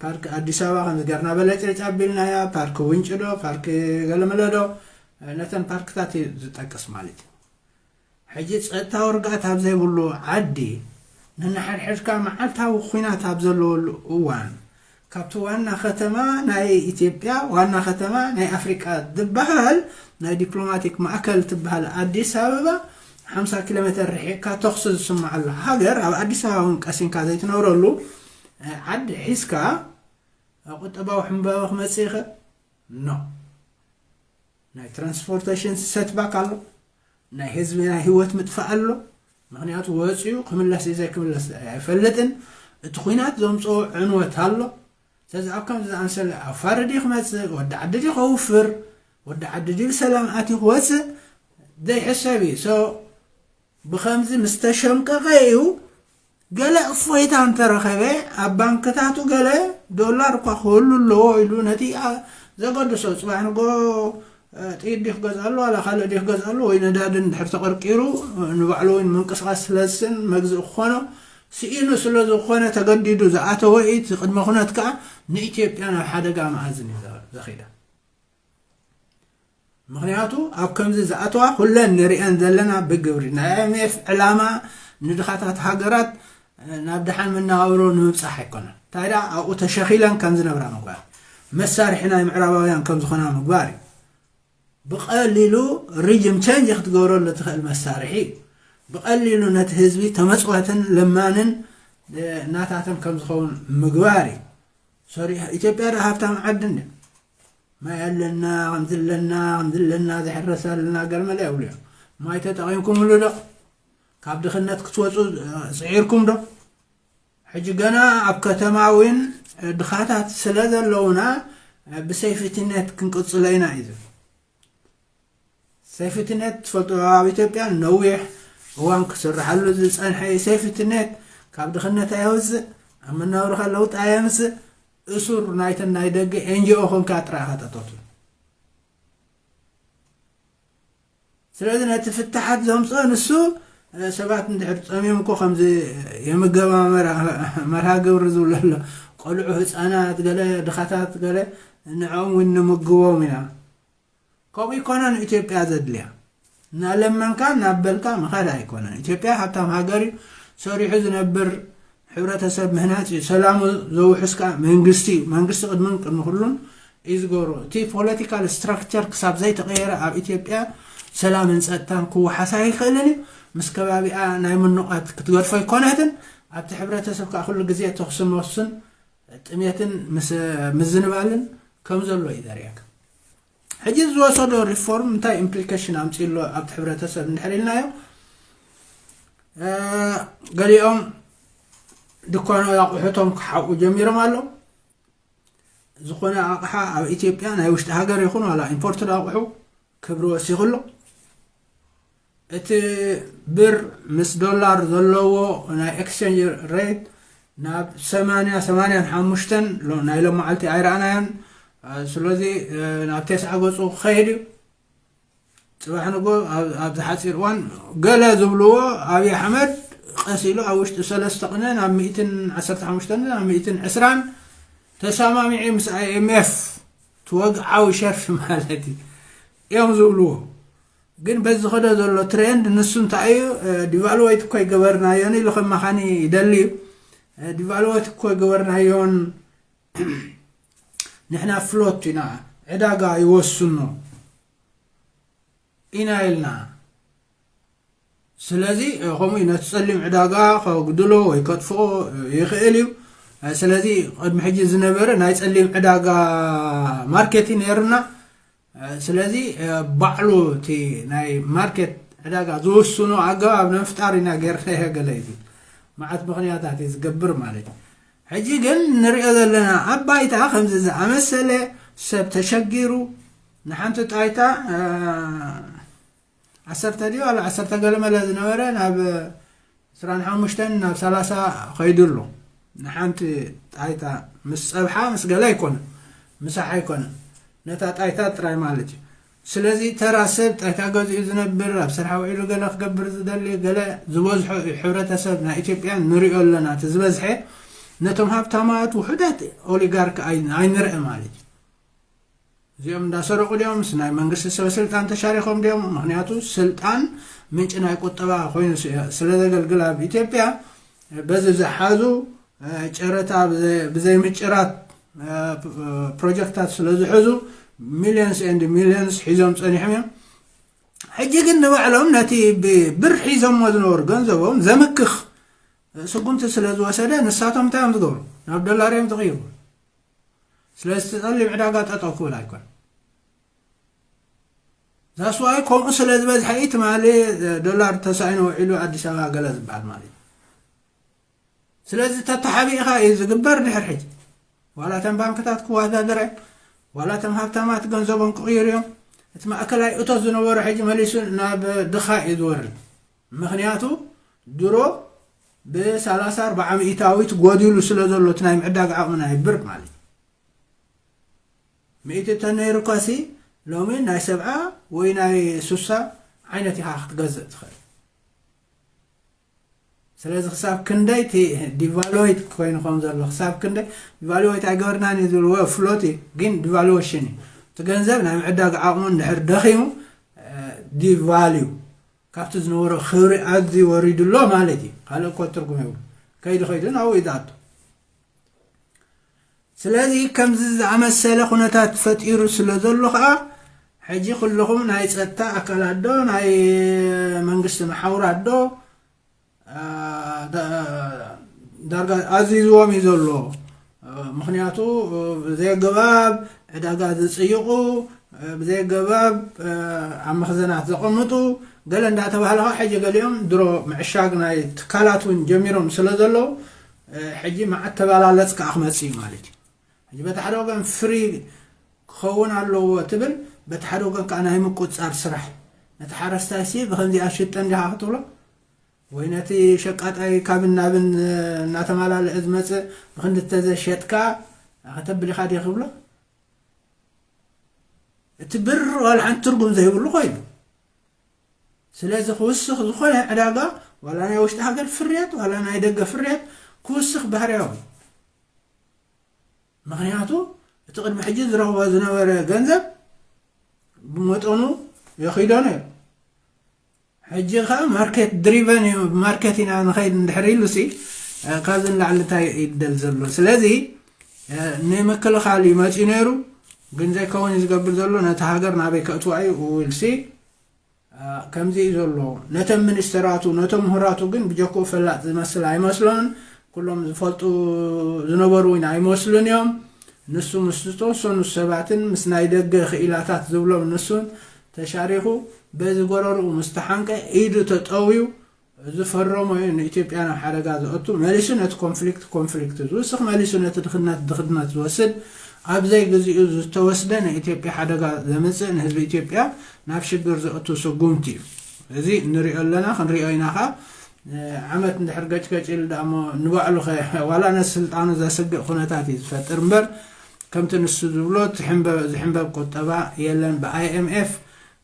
ፓርክ ኣዲስ ኣበባ ከምዚ ገርና በለጭለጭ ኣቢልናያ፣ ፓርክ ውንጭ ዶ ፓርክ ገለመለ ዶ ነተን ፓርክታት እዩ ዝጠቅስ ማለት እዩ። ሕጂ ጸጥታዊ ርግኣት ኣብ ዘይብሉ ዓዲ፣ ነንሓድሕድካ መዓልታዊ ኲናት ኣብ ዘለወሉ እዋን፣ ካብቲ ዋና ከተማ ናይ ኢትዮጵያ፣ ዋና ከተማ ናይ ኣፍሪቃ ዝበሃል ናይ ዲፕሎማቲክ ማእከል ትበሃል ኣዲስ ኣበባ ሓምሳ ኪሎ ሜተር ርሒቕካ ተኹሲ ዝስምዓሉ ሃገር፣ ኣብ ኣዲስ ኣበባ እውን ቀሲንካ ዘይትነብረሉ ዓዲ ሒዝካ ቁጠባዊ ሕንባበ ክመጽእ ይኽእል? ኖ። ናይ ትራንስፖርቴሽን ሰትባክ ኣሎ፣ ናይ ህዝቢ ናይ ህይወት ምጥፋእ ኣሎ። ምኽንያቱ ወፂኡ ክምለስ እዩ ዘይክምለስ ኣይፈልጥን። እቲ ኲናት ዘምፅኦ ዕንወት ኣሎ። ስለዚ ኣብ ከምዚ ዝኣመሰለ ኣፋርድ እዩ ክመፅእ፣ ወዲ ዓዲ ድዩ ከውፍር፣ ወዲ ዓዲ ድዩ ሰላም ኣትዩ ክወፅእ ዘይሕሰብ እዩ። So ብኸምዚ ምስ ተሸምቀቐ እዩ ገለ እፎይታ እንተረኸበ፣ ኣብ ባንክታቱ ገለ ዶላር እኳ ክህሉ ኣለዎ ኢሉ ነቲ፣ ኣ-፣ ዘገድሶ ጽባሕ ንጎ፣ እ፣ ጥይት ድዩ ክገዝኣሉ ዋላ ካልእ ድዩ ክገዝኣሉ ወይ ነዳዲ እንድሕር ተቐርቂሩ፣ እ፣ ንባዕሉ እውን ምንቅስቓስ ስለ ዝስእን መግዝኢ ክኾኖ ስኢኑ ስለ ዝኾነ ተገዲዱ ዝኣተወ እዩ። እቲ ቅድመ ኩነት ከኣ ንኢትዮጵያ ናብ ሓደጋ መኣዝን እዩ ዘ-፣ ዘኺዳ። ምኽንያቱ ኣብ ከምዚ ዝኣተዋ ኩለን ንሪአን ዘለና ብግብሪ ናይ ኣይ ኤም ኤፍ ዕላማ ንድኻታት ሃገራት ናብ ደሓን መነባብሮ ንምብጻሕ ኣይኮነን። እንታይ ደኣ ኣብኡ ተሸኺለን ከም ዝነብራ ምግባር፣ መሳርሒ ናይ ምዕራባውያን ከም ዝኾና ምግባር እዩ። ብቐሊሉ ሪጅም ቸንጅ ክትገብረሉ ትኽእል መሳርሒ እዩ። ብቐሊሉ ነቲ ህዝቢ ተመጽዋትን ለማንን፣ እ፣ ናታትን ከም ዝኸውን ምግባር እዩ። ሶሪ፣ ኢትዮጵያ ዶ ሃብታም ዓዲ እንድያ? ማይ ኣለና፣ ከምዚ ኣለና፣ ከምዚ ኣለና፣ ዝሕረስ ኣለና፣ ገርመለ የብሉ እዮም። ማይ ተጠቒምኩምሉ ዶ? ካብ ድኽነት ክትወፁ፣ እ፣ ፅዒርኩም ዶ? ሕጂ ገና ኣብ ከተማ እውን ድኻታት ስለ ዘለውና፣ እ፣ ብሴፍቲኔት ክንቅፅሎ ኢና እዩ ዝብል። ሴፍቲኔት ትፈልጡ፣ ኣብ ኢትዮጵያ ነዊሕ እዋን ክስርሓሉ ዝፀንሐ እዩ። ሴፍቲኔት ካብ ድኽነት ኣየውፅእ፣ ኣብ መነባብሮኻ ለውጢ ኣየምፅእ። እሱር ናይተን ናይ ደገ ኤን ጂ ኦ ኮንካ ጥራይ ኢኻ ጠጠው ትብል። ስለዚ ነቲ ፍታሓት ዘምፅኦ ንሱ፣ እ፣ ሰባት እንድሕር ፀሚዮም እኮ ከምዚ የምገባ መራ-፣ መርሃ ግብሪ ዝብሎ ኣሎ። ቆልዑ፣ ህፃናት፣ ገለ ድኻታት፣ ገለ ንዕኦም እውን ንምግቦም ኢና። ከምኡ ኣይኮነን ኢትዮጵያ ዘድልያ። እናለመንካ እናበልካ ምኻድ ኣይኮነን። ኢትዮጵያ ሃብታም ሃገር እዩ። ሰሪሑ ዝነብር ሕብረተሰብ ምህናፅ እዩ። ሰላሙ ዘውሕስ ከዓ መንግስቲ እዩ። መንግስቲ ቅድምን ቅድሚ ኩሉን እዩ ዝገብሮ። እቲ ፖለቲካል ስትራክቸር ክሳብ ዘይተቐየረ ኣብ ኢትዮጵያ ሰላምን ጸጥታን ክወሓስ ኣይኽእልን እዩ። ምስ ከባቢኣ ናይ ምኑቓት ክትገድፎ ኣይኮነትን። ኣብቲ ሕብረተሰብ ከዓ ኩሉ ግዜ ተኹስን ሞስን ጥሜትን ምስ-፣ ምዝንባልን ከም ዘሎ እዩ ዘርእየካ። ሕጂ ዝወሰዶ ሪፎርም እንታይ ኢምፕሊኬሽን ኣምፂእሎ ኣብቲ ሕብረተሰብ እንድሕር ኢልናዮ፣ እ፣ ገሊኦም ድኳኖ ኣቑሑቶም ክሓቑ ጀሚሮም ኣለዉ። ዝኾነ ኣቕሓ ኣብ ኢትዮጵያ ናይ ውሽጢ ሃገር ይኹን ዋላ ኢምፖርትድ ኣቑሑ ክብሪ ወሲኹ ኣሎ። እቲ ብር ምስ ዶላር ዘለዎ ናይ ኤክስቼንጅ ሬት ናብ ሰማንያ፣ ሰማንያን ሓሙሽተን ሎ-፣ ናይ ሎመዓልቲ ኣይረኣናዮን። እ፣ ስለዚ፣ እ፣ ናብ ተስዓ ገጹ ክኸይድ እዩ። ጽባሕ ንጎ ኣብ-፣ ኣብዚ ሓጺር እዋን ገለ ዝብልዎ ኣብይ ኣሕመድ ቀስ ኢሉ ኣብ ውሽጢ ሰለስተ ቅነ ናብ ሚእትን ዓሰርተ ሓሙሽተን ናብ ሚእትን ዕስራን ተሰማሚዑ ምስ ኣይ ኤም ኤፍ እቲ ወግዓዊ ሸርፊ ማለት እዩ እዮም ዝብልዎ። ግን በዚ ዝኸዶ ዘሎ ትሬንድ ንሱ እንታይ እዩ? እ፣ ዲቫልዌት እኮ ይገበርናዮን ኢሉ ከም መኻኒ ይደሊ እዩ። እ፣ ዲቫልዌት እኮ ይገበርናዮን ንሕና ፍሎት ኢና፣ ዕዳጋ ይወስኖ ኢና ኢልና። ስለዚ፣ እ፣ ከምኡ እዩ፣ ነቲ ጸሊም ዕዳጋ ከጉድሎ ወይ ከጥፍኦ፣ እ፣ ይኽእል እዩ። እ፣ ስለዚ ቅድሚ ሕጂ ዝነበረ ናይ ጸሊም ዕዳጋ ማርኬት እዩ ነይርና። እ፣ ስለዚ፣ እ፣ ባዕሉ እቲ ናይ ማርኬት ዕዳጋ ዝውስኖ ኣገባብ ንምፍጣር ኢና ጌርናዮ ገለ እዩ። መዓት ምኽንያታት እዩ ዝገብር ማለት እዩ። ሕጂ ግን ንሪኦ ዘለና ኣብ ባይታ ከምዚ ዝኣመሰለ ሰብ ተሸጊሩ፣ ንሓንቲ ጣይታ፣ እ፣ ዓሰርተ ድዩ ዋላ ዓሰርተ ገለ መለ ዝነበረ ናብ ዕስራን ሓሙሽተን ናብ ሰላሳ ኸይዱ ኣሎ። ንሓንቲ ጣይታ ምስ ጸብሓ ምስ ገለ ኣይኮነን፣ ምሳሕ ኣይኮነን፣ ነታ ጣይታ ጥራይ ማለት እዩ። ስለዚ ተራ ሰብ ጣይታ ገዚኡ ዝነብር፣ ኣብ ስራሕ ውዒሉ ገለ ክገብር ዝደሊ፣ ገለ ዝበዝሖ እዩ። ሕብረተሰብ ናይ ኢትዮጵያ ንሪኦ ኣለና፣ እቲ ዝበዝሐ ነቶም ሃብታማት ውሑዳት ኦሊጋርክ ኣይ-፣ ኣይንርአ ማለት እዩ። እዚኦም እንዳሰረቑ ድዮም? ምስ ናይ መንግስቲ ሰብ ስልጣን ተሻሪኾም ድዮም? ምኽንያቱ ስልጣን ምንጪ ናይ ቁጠባ ኮይኑ ስ-፣ ስለ ዘገልግል ኣብ ኢትዮጵያ በዚ ዝሓዙ፣ እ፣ ጨረታ ብዘይ-፣ ብዘይምጭራት፣ እ፣ ፕ-፣ ፕሮጀክታት ስለ ዝሕዙ ሚሊዮንስ ኤንድ ሚሊዮንስ ሒዞም ጸኒሖም እዮም። ሕጂ ግን ንባዕሎም ነቲ ብብር ሒዞምዎ ዝነበሩ ገንዘቦም ዘምክኽ ስጉምቲ ስለ ዝወሰደ ንሳቶም እንታይ እዮም ዝገብሩ? ናብ ዶላር እዮም ዝቕይሩ። ስለዚ እቲ ጸሊም ዕዳጋ ጠጠው ክብል ኣይኮን። ዛስዋይ ከምኡ ስለ ዝበዝሐ እዩ ትማሊ ዶላር ተሳኢኑ ውዒሉ ኣዲስ ኣበባ ገለ ዝበሃል ማለት እዩ። ስለዚ ተተሓቢእኻ እዩ ዝግበር ድሕር ሕጂ። ዋላ እተን ባንክታት ክወዳደረ፣ ዋላ እቶም ሃብታማት ገንዘቦም ክቕይሩ እዮም። እቲ ማእከላይ እቶት ዝነበሮ ሕጂ መሊሱ ናብ ድኻ እዩ ዝወርድ። ምኽንያቱ ድሮ ብ34 ሚእታዊት ጎዲሉ ስለ ዘሎ እቲ ናይ ምዕዳግ ዓቕሚ ናይ ብር ማለት እዩ። ሚእቲ ተነይሩካሲ ሎሚ ናይ ሰብዓ ወይ ናይ ሱሳ ዓይነት ኢኻ ክትገዝእ ትኽእል። ስለዚ ክሳብ ክንደይ እቲ ዲቫሉዌት ኮይኑ ከም ዘሎ ክሳብ ክንደይ ዲቫሉዌት ኣይገበርናን እዩ ዝብል ወ ፍሎት እዩ፣ ግን ዲቫሉዌሽን እዩ። እቲ ገንዘብ ናይ ምዕዳግ ዓቕሙ እንድሕር ደኺሙ ዲቫሉ ካብቲ ዝነበሮ ክብሪ ኣዝዩ ወሪዱ ኣሎ ማለት እዩ። ካልእ እኮ ትርጉም የብሉ። ከይዱ ከይዱ ናብኡ እዩ ዝኣቱ። ስለዚ ከምዚ ዝኣመሰለ ኩነታት ፈጢሩ ስለ ዘሎ ከዓ ሕጂ ኩልኹም ናይ ፀጥታ ኣካላት ዶ ናይ መንግስቲ መሓውራት ዶ ዳርጋ ኣዚዝዎም እዩ ዘሎ። ምኽንያቱ ብዘየገባብ ዕዳጋ ዝፅይቑ፣ ብዘየገባብ ኣብ መኽዘናት ዘቐምጡ ገለ እንዳተባህለ ከዓ ሕጂ ገሊኦም ድሮ ምዕሻግ ናይ ትካላት እውን ጀሚሮም ስለ ዘለዉ ሕጂ መዓት ተበላለፅ ከዓ ክመፅእ እዩ ማለት እዩ። ሕጂ በቲ ሓደ ወገን ፍሪ ክኸውን ኣለዎ ትብል፣ በቲ ሓደ ወገን ከዓ ናይ ምቁፅፃር ስራሕ ነቲ ሓረስታይ ሲ ብከምዚኣ ሽጠ እንዲኻ ክትብሎ ወይ ነቲ ሸቃጣይ ካብን ናብን እናተመላለአ ዝመፅእ ብክንዲ ተዘሸጥካ ከተብል ኢኻ ድየ ክብሎ? እቲ ብር ዋላ ሓንቲ ትርጉም ዘይብሉ ኮይኑ፣ ስለዚ ክውስኽ ዝኾነ ዕዳጋ ዋላ ናይ ውሽጢ ሃገር ፍርያት ዋላ ናይ ደገ ፍርያት ክውስኽ ባህርያዊ። ምኽንያቱ እቲ ቅድሚ ሕጂ ዝረኽቦ ዝነበረ ገንዘብ ብመጠኑ የኺዶ ነይሩ። ሕጂ ከዓ ማርኬት ድሪቨን እዩ፣ ማርኬት ኢና ንኸይድ እንድሕር ኢሉ ሲ ካብዚ ንላዕሊ እንታይ ይደል ዘሎ? ስለዚ ንምክልኻል እዩ መፂኡ ነይሩ፣ ግን ዘይከውን እዩ ዝገብር ዘሎ። ነቲ ሃገር ናበይ ከእትዋ እዩ ውል ሲ ከምዚ እዩ ዘሎ። ነቶም ሚኒስተራቱ ነቶም ምሁራቱ ግን ብጀክኡ ፈላጥ ዝመስል ኣይመስሎን። ኩሎም ዝፈልጡ ዝነበሩ እውን ኣይመስሉን እዮም። ንሱ ምስ ዝተወሰኑ ሰባትን ምስ ናይ ደገ ክኢላታት ዝብሎም ንሱን ተሻሪኹ በዚ ጎረርኡ ምስ ተሓንቀ ኢዱ ተጠውዩ ዝፈረሞ እዩ ንኢትዮጵያ ናብ ሓደጋ ዘእቱ። መሊሱ ነቲ ኮንፍሊክት ኮንፍሊክት ዝውስኽ፣ መሊሱ ነቲ ድኽነት ድኽነት ዝወስድ፣ ኣብ ዘይግዚኡ ዝተወስደ ንኢትዮጵያ ሓደጋ ዘምፅእ፣ ንህዝቢ ኢትዮጵያ ናብ ሽግር ዘእቱ ስጉምቲ እዩ። እዚ ንሪኦ ኣለና፣ ክንሪኦ ኢና ኸዓ። ዓመት እንድሕር ገጭገጭ ኢሉ ደኣ እሞ ንባዕሉ ኸ ዋላ ነቲ ስልጣኑ ዘስግእ ኩነታት እዩ ዝፈጥር እምበር ከምቲ ንሱ ዝብሎ ዝሕንበብ ቁጠባ የለን። ብ ኣይኤምኤፍ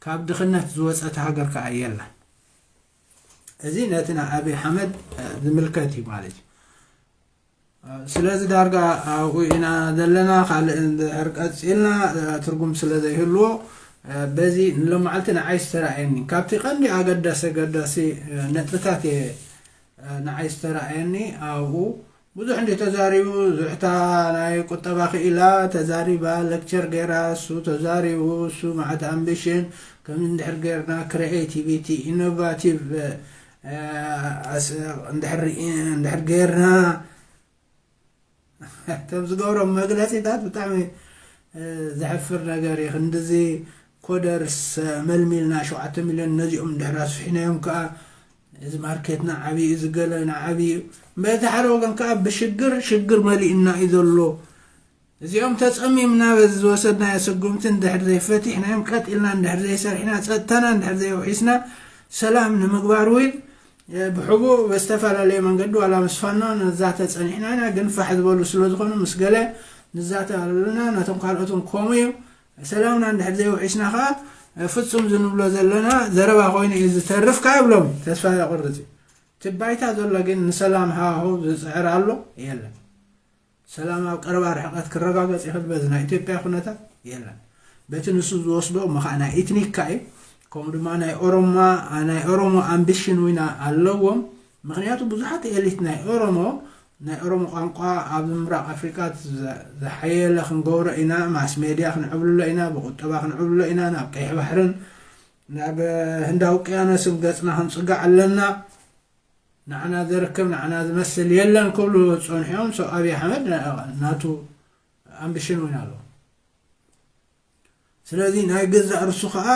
ካብ ድኽነት ዝወፀት ሃገር ከዓ የለን። እዚ ነቲ ንኣብይ ሓመድ ዝምልከት እዩ ማለት እዩ። ስለዚ ዳርጋ ኣብኡ ኢና ዘለና። ካልእ እንድሕር ቀፂልና ትርጉም ስለ ዘይህልዎ በዚ ንሎማዓልቲ ንዓይ ዝተረኣየኒ ካብቲ ቀንዲ ኣገዳሲ ኣገዳሲ ነጥብታት እየ ንዓይ ዝተረኣየኒ ኣብኡ ብዙሕ እንዲ ተዛሪቡ ዝሕታ ናይ ቁጠባ ክኢላ ተዛሪባ ሌክቸር ገይራ እሱ ተዛሪቡ እሱ ማዕት ኣምቢሽን ከም እንድሕር ገይርና ክሪኤቲቪቲ ኢኖቫቲቭ እንድሕር ገይርና ከም ዝገብሮም መግለፂታት ብጣዕሚ ዘሕፍር ነገር እዩ። ክንድዚ ኮደርስ መልሚልና ሸውዓተ ሚልዮን ነዚኦም እንድሕር ኣስፊሕናዮም ከዓ እዚ ማርኬትና ዓብዩ እዩ ዝገለና ዓብዩ እዩ። በቲ ሓደ ወገን ከዓ ብሽግር ሽግር መሊእና እዩ ዘሎ። እዚኦም ተፀሚምና በዚ ዝወሰድናዮ ስጉምቲ እንድሕር ዘይፈቲሕናዮም ቀጢልና እንድሕር ዘይሰርሕና ፀጥታና እንድሕር ዘይውሒስና ሰላም ንምግባር እውን ብሕቡእ ብዝተፈላለየ መንገዲ ዋላ ምስ ፋኖ ንዛተ ፀኒሕና ኢና። ግን ፋሕ ዝበሉ ስለ ዝኾኑ ምስ ገለ ንዛተ ኣለና። ነቶም ካልኦትን ከምኡ እዩ። ሰላምና እንድሕር ዘይውሒስና ከዓ ፍፁም ዝንብሎ ዘለና ዘረባ ኮይኑ እዩ ዝተርፍ ከዓ ይብሎም። ተስፋ የቑርፅ እዩ። እቲ ባይታ ዘሎ ግን ንሰላም ሃዋህው ዝፅዕር ኣሎ የለን። ሰላም ኣብ ቀረባ ርሕቀት ክረጋገፅ ይኽእል በዚ ናይ ኢትዮጵያ ኩነታት የለን። በቲ ንሱ ዝወስዶ እሞ ከዓ ናይ ኢትኒካ እዩ። ከምኡ ድማ ናይ ኦሮማ ናይ ኦሮሞ ኣምቢሽን ዊና ኣለዎም። ምክንያቱ ብዙሓት ኤሊት ናይ ኦሮሞ ናይ ኦሮሞ ቋንቋ ኣብ ምብራቅ ኣፍሪቃ ዝሓየለ ክንገብሮ ኢና፣ ማስ ሜድያ ክንዕብልሎ ኢና፣ ብቁጠባ ክንዕብልሎ ኢና፣ ናብ ቀይሕ ባሕርን ናብ ህንዳዊ ውቅያኖስን ገፅና ክንፅጋዕ ኣለና። ንዓና ዘርክብ ንዓና ዝመስል የለን ክብሉ ፀንሑ እዮም። ሶ ኣብይ ኣሕመድ ናቱ ኣምቢሽን እውን ኣለዎ። ስለዚ ናይ ገዛእ ርሱ ከዓ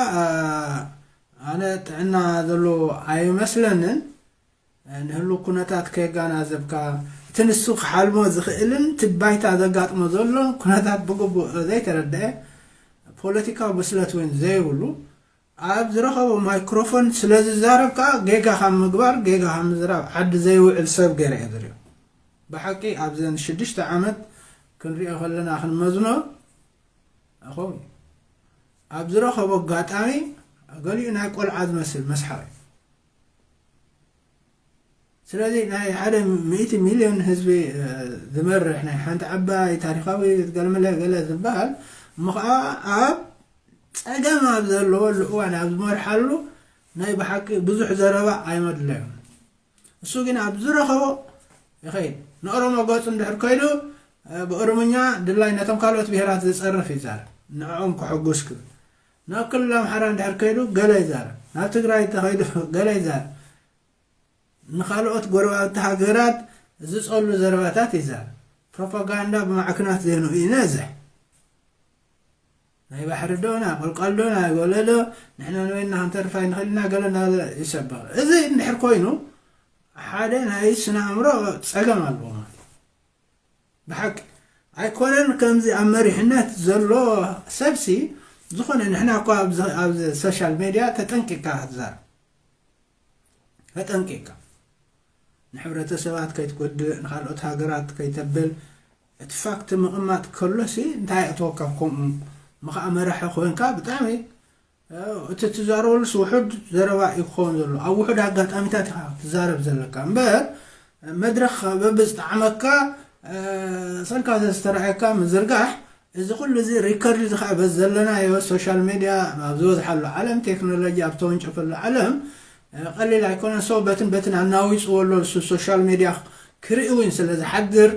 ኣነ ጥዕና ዘለዎ ኣይመስለንን። ንህሉ ኩነታት ከየጋናዘብካ እቲ ንሱ ክሓልሞ ዝኽእልን እቲ ባይታ ዘጋጥሞ ዘሎን ኩነታት ብግቡእ ዘይተረደአ ፖለቲካዊ ብስለት እውን ዘይብሉ ኣብ ዝረኸቦ ማይክሮፎን ስለ ዝዛረብ ከዓ ጌጋ ካብ ምግባር፣ ጌጋ ካብ ምዝራብ ዓዲ ዘይውዕል ሰብ ገይረ እየ ዝሪኦ። ብሓቂ ኣብዘን ሽዱሽተ ዓመት ክንሪኦ ከለና ክንመዝኖ፣ ከምኡ ኣብ ዝረኸቦ ኣጋጣሚ ገሊኡ ናይ ቆልዓ ዝመስል መስሓቕ እዩ። ስለዚ ናይ ሓደ ሚእቲ ሚልዮን ህዝቢ ዝመርሕ ናይ ሓንቲ ዓባይ ታሪኻዊ ገለመለ ገለ ዝበሃል እሞ ከዓ ኣብ ፀገም ኣብ ዘለወሉ እዋን ኣብ ዝመርሓሉ ናይ ብሓቂ ብዙሕ ዘረባ ኣይመድለዮም። እሱ ግን ኣብ ዝረኸቦ ይኸይድ። ንኦሮሞ ገፁ እንድሕር ከይዱ ብኦሮምኛ ድላይ ነቶም ካልኦት ብሄራት ዝፀርፍ ይዛረብ፣ ንዕኦም ክሕጉስ ክብል። ናብ ክልል ኣምሓራ እንድሕር ከይዱ ገለ ይዛረብ፣ ናብ ትግራይ ተኸይዱ ገለ ይዛረብ። ንኻልኦት ጎረባብቲ ሃገራት ዝጸሉ ዘረባታት ይዛረብ። ፕሮፓጋንዳ ብማዕክናት ዜንኡ ይነዝሕ። ናይ ባሕሪ ዶ፣ ናይ ቆልቋል ዶ፣ ናይ ጎለ ዶ፣ ንሕና ንበይንና ክንተርፍ ኣይንኽእል ኢና፣ ገለ እናበለ ይሰብኽ። እዚ እንድሕር ኮይኑ ሓደ ናይ ስነ ኣእምሮ ጸገም ኣለዎ ማለት እዩ። ብሓቂ ኣይኮነን ከምዚ ኣብ መሪሕነት ዘሎ ሰብሲ ዝኾነ ንሕና እኳ ኣብዚ ሶሻል ሜድያ ተጠንቂቅካ ክትዛረብ ተጠንቂቅካ ንሕብረተሰባት ከይትጎድእ ንካልኦት ሃገራት ከይተብል እቲ ፋክት ምቕማጥ ከሎሲ እንታይ ኣእተወካ ከምኡ ምኸዓ መራሒ ኮንካ ብጣዕሚ እቲ ትዛረበሉስ ውሑድ ዘረባ እዩ ክኸውን ዘሎ ኣብ ውሑድ ኣጋጣሚታት ኢኻ ትዛረብ ዘለካ እምበር መድረኽ በብዝጠዓመካ ሰልካ ዝተረኣየካ ምዝርጋሕ እዚ ኩሉ እዚ ሪከርድ እዚ ከዓ በዚ ዘለናዮ ሶሻል ሜድያ ኣብ ዝበዝሓሉ ዓለም ቴክኖሎጂ ኣብ ተወንጨፈሉ ዓለም ቀሊል ኣይኮነን ሰው በትን በትን ኣናዊፅዎ ኣሎ ንሱ ሶሻል ሜድያ ክርኢ እውን ስለ ዝሓድር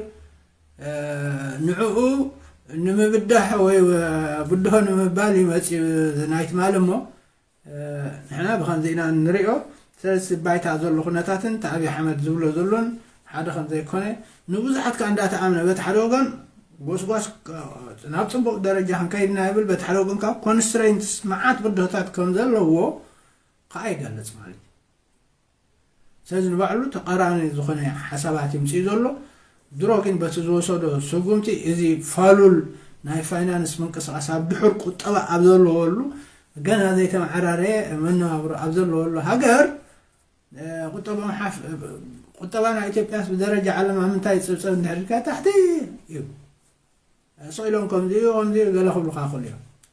ንዕኡ ንምብዳህ ወይ ብድሆ ንምባል እዩ መፂኡ እዚ ናይ ትማሊ እሞ ንሕና ብኸምዚ ኢና ንሪኦ። ስለዚ ባይታ ዘሎ ኩነታትን እቲ ኣብይ ኣሕመድ ዝብሎ ዘሎን ሓደ ከም ዘይኮነ ንብዙሓት ከዓ እንዳተኣምነ በቲ ሓደ ወገን ጎስጓስ ናብ ፅቡቕ ደረጃ ክንከይድና ይብል በቲ ሓደ ወገን ከዓ ኮንስትሬንትስ መዓት ብድሆታት ከም ዘለዎ ከዓ ይገልፅ ማለት እዩ። ስለዚ ንባዕሉ ተቃራኒ ዝኾነ ሓሳባት ይምፅእ ዘሎ ድሮ ግን በቲ ዝወሰዶ ስጉምቲ እዚ ፋሉል ናይ ፋይናንስ ምንቅስቃስ ኣብ ድሑር ቁጠባ ኣብ ዘለወሉ ገና ዘይተመዓራረየ መነባብሮ ኣብ ዘለወሉ ሃገር ቁጠባ ናይ ኢትዮጵያስ ብደረጃ ዓለም ኣብ ምንታይ ይፅብፀብ እንድሕር ኢልካ ታሕቲ እዩ ስቕ ኢሎም ከምዚ እዩ ከምዚ እዩ ገለ ክብሉካ ይኽእሉ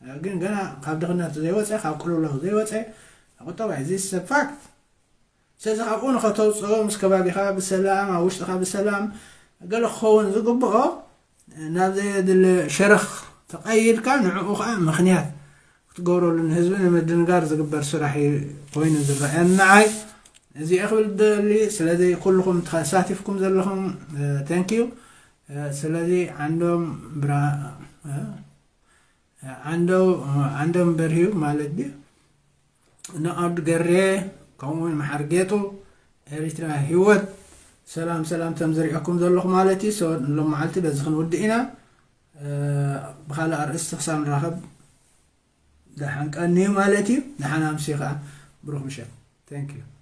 እዮም ግን ገና ካብ ድኽነት ዘይወፀ ካብ ቅልውላው ዘይወፀ ቁጠባ እዩ this is a fact ስለዚ ካብኡ ንኸተውፅኦ ምስ ከባቢኻ ብሰላም ኣብ ውሽጥኻ ብሰላም ገለ ክኸውን ዝግብኦ ናብ ዘየድሊ ሸረኽ ተቐይድካ ንዕኡ ከዓ ምኽንያት ክትገብረሉ ንህዝቢ ንምድንጋር ዝግበር ስራሕ እዩ ኮይኑ ዝረኣየኒ ንዓይ እዚኦ ክብል ደሊ ስለዚ ኩልኹም ተሳቲፍኩም ዘለኹም thank you ስለዚ ዓንዶም ብራ ዓንደው ዓንደም በርሂው ማለት ድዩ ንኣዱ ገሬ ከምኡውን መሓር ጌጡ ኤሪትራ ህይወት ሰላም ሰላም ተም ዝሪአኩም ዘለኹ ማለት እዩ ሎም መዓልቲ በዚ ክንውድእ ኢና ብካልእ ኣርእስቲ ክሳብ ንራኸብ ደሓን ቀንዩ ማለት እዩ ደሓን ኣምስዩ ከዓ ብሩክ ምሸት thank you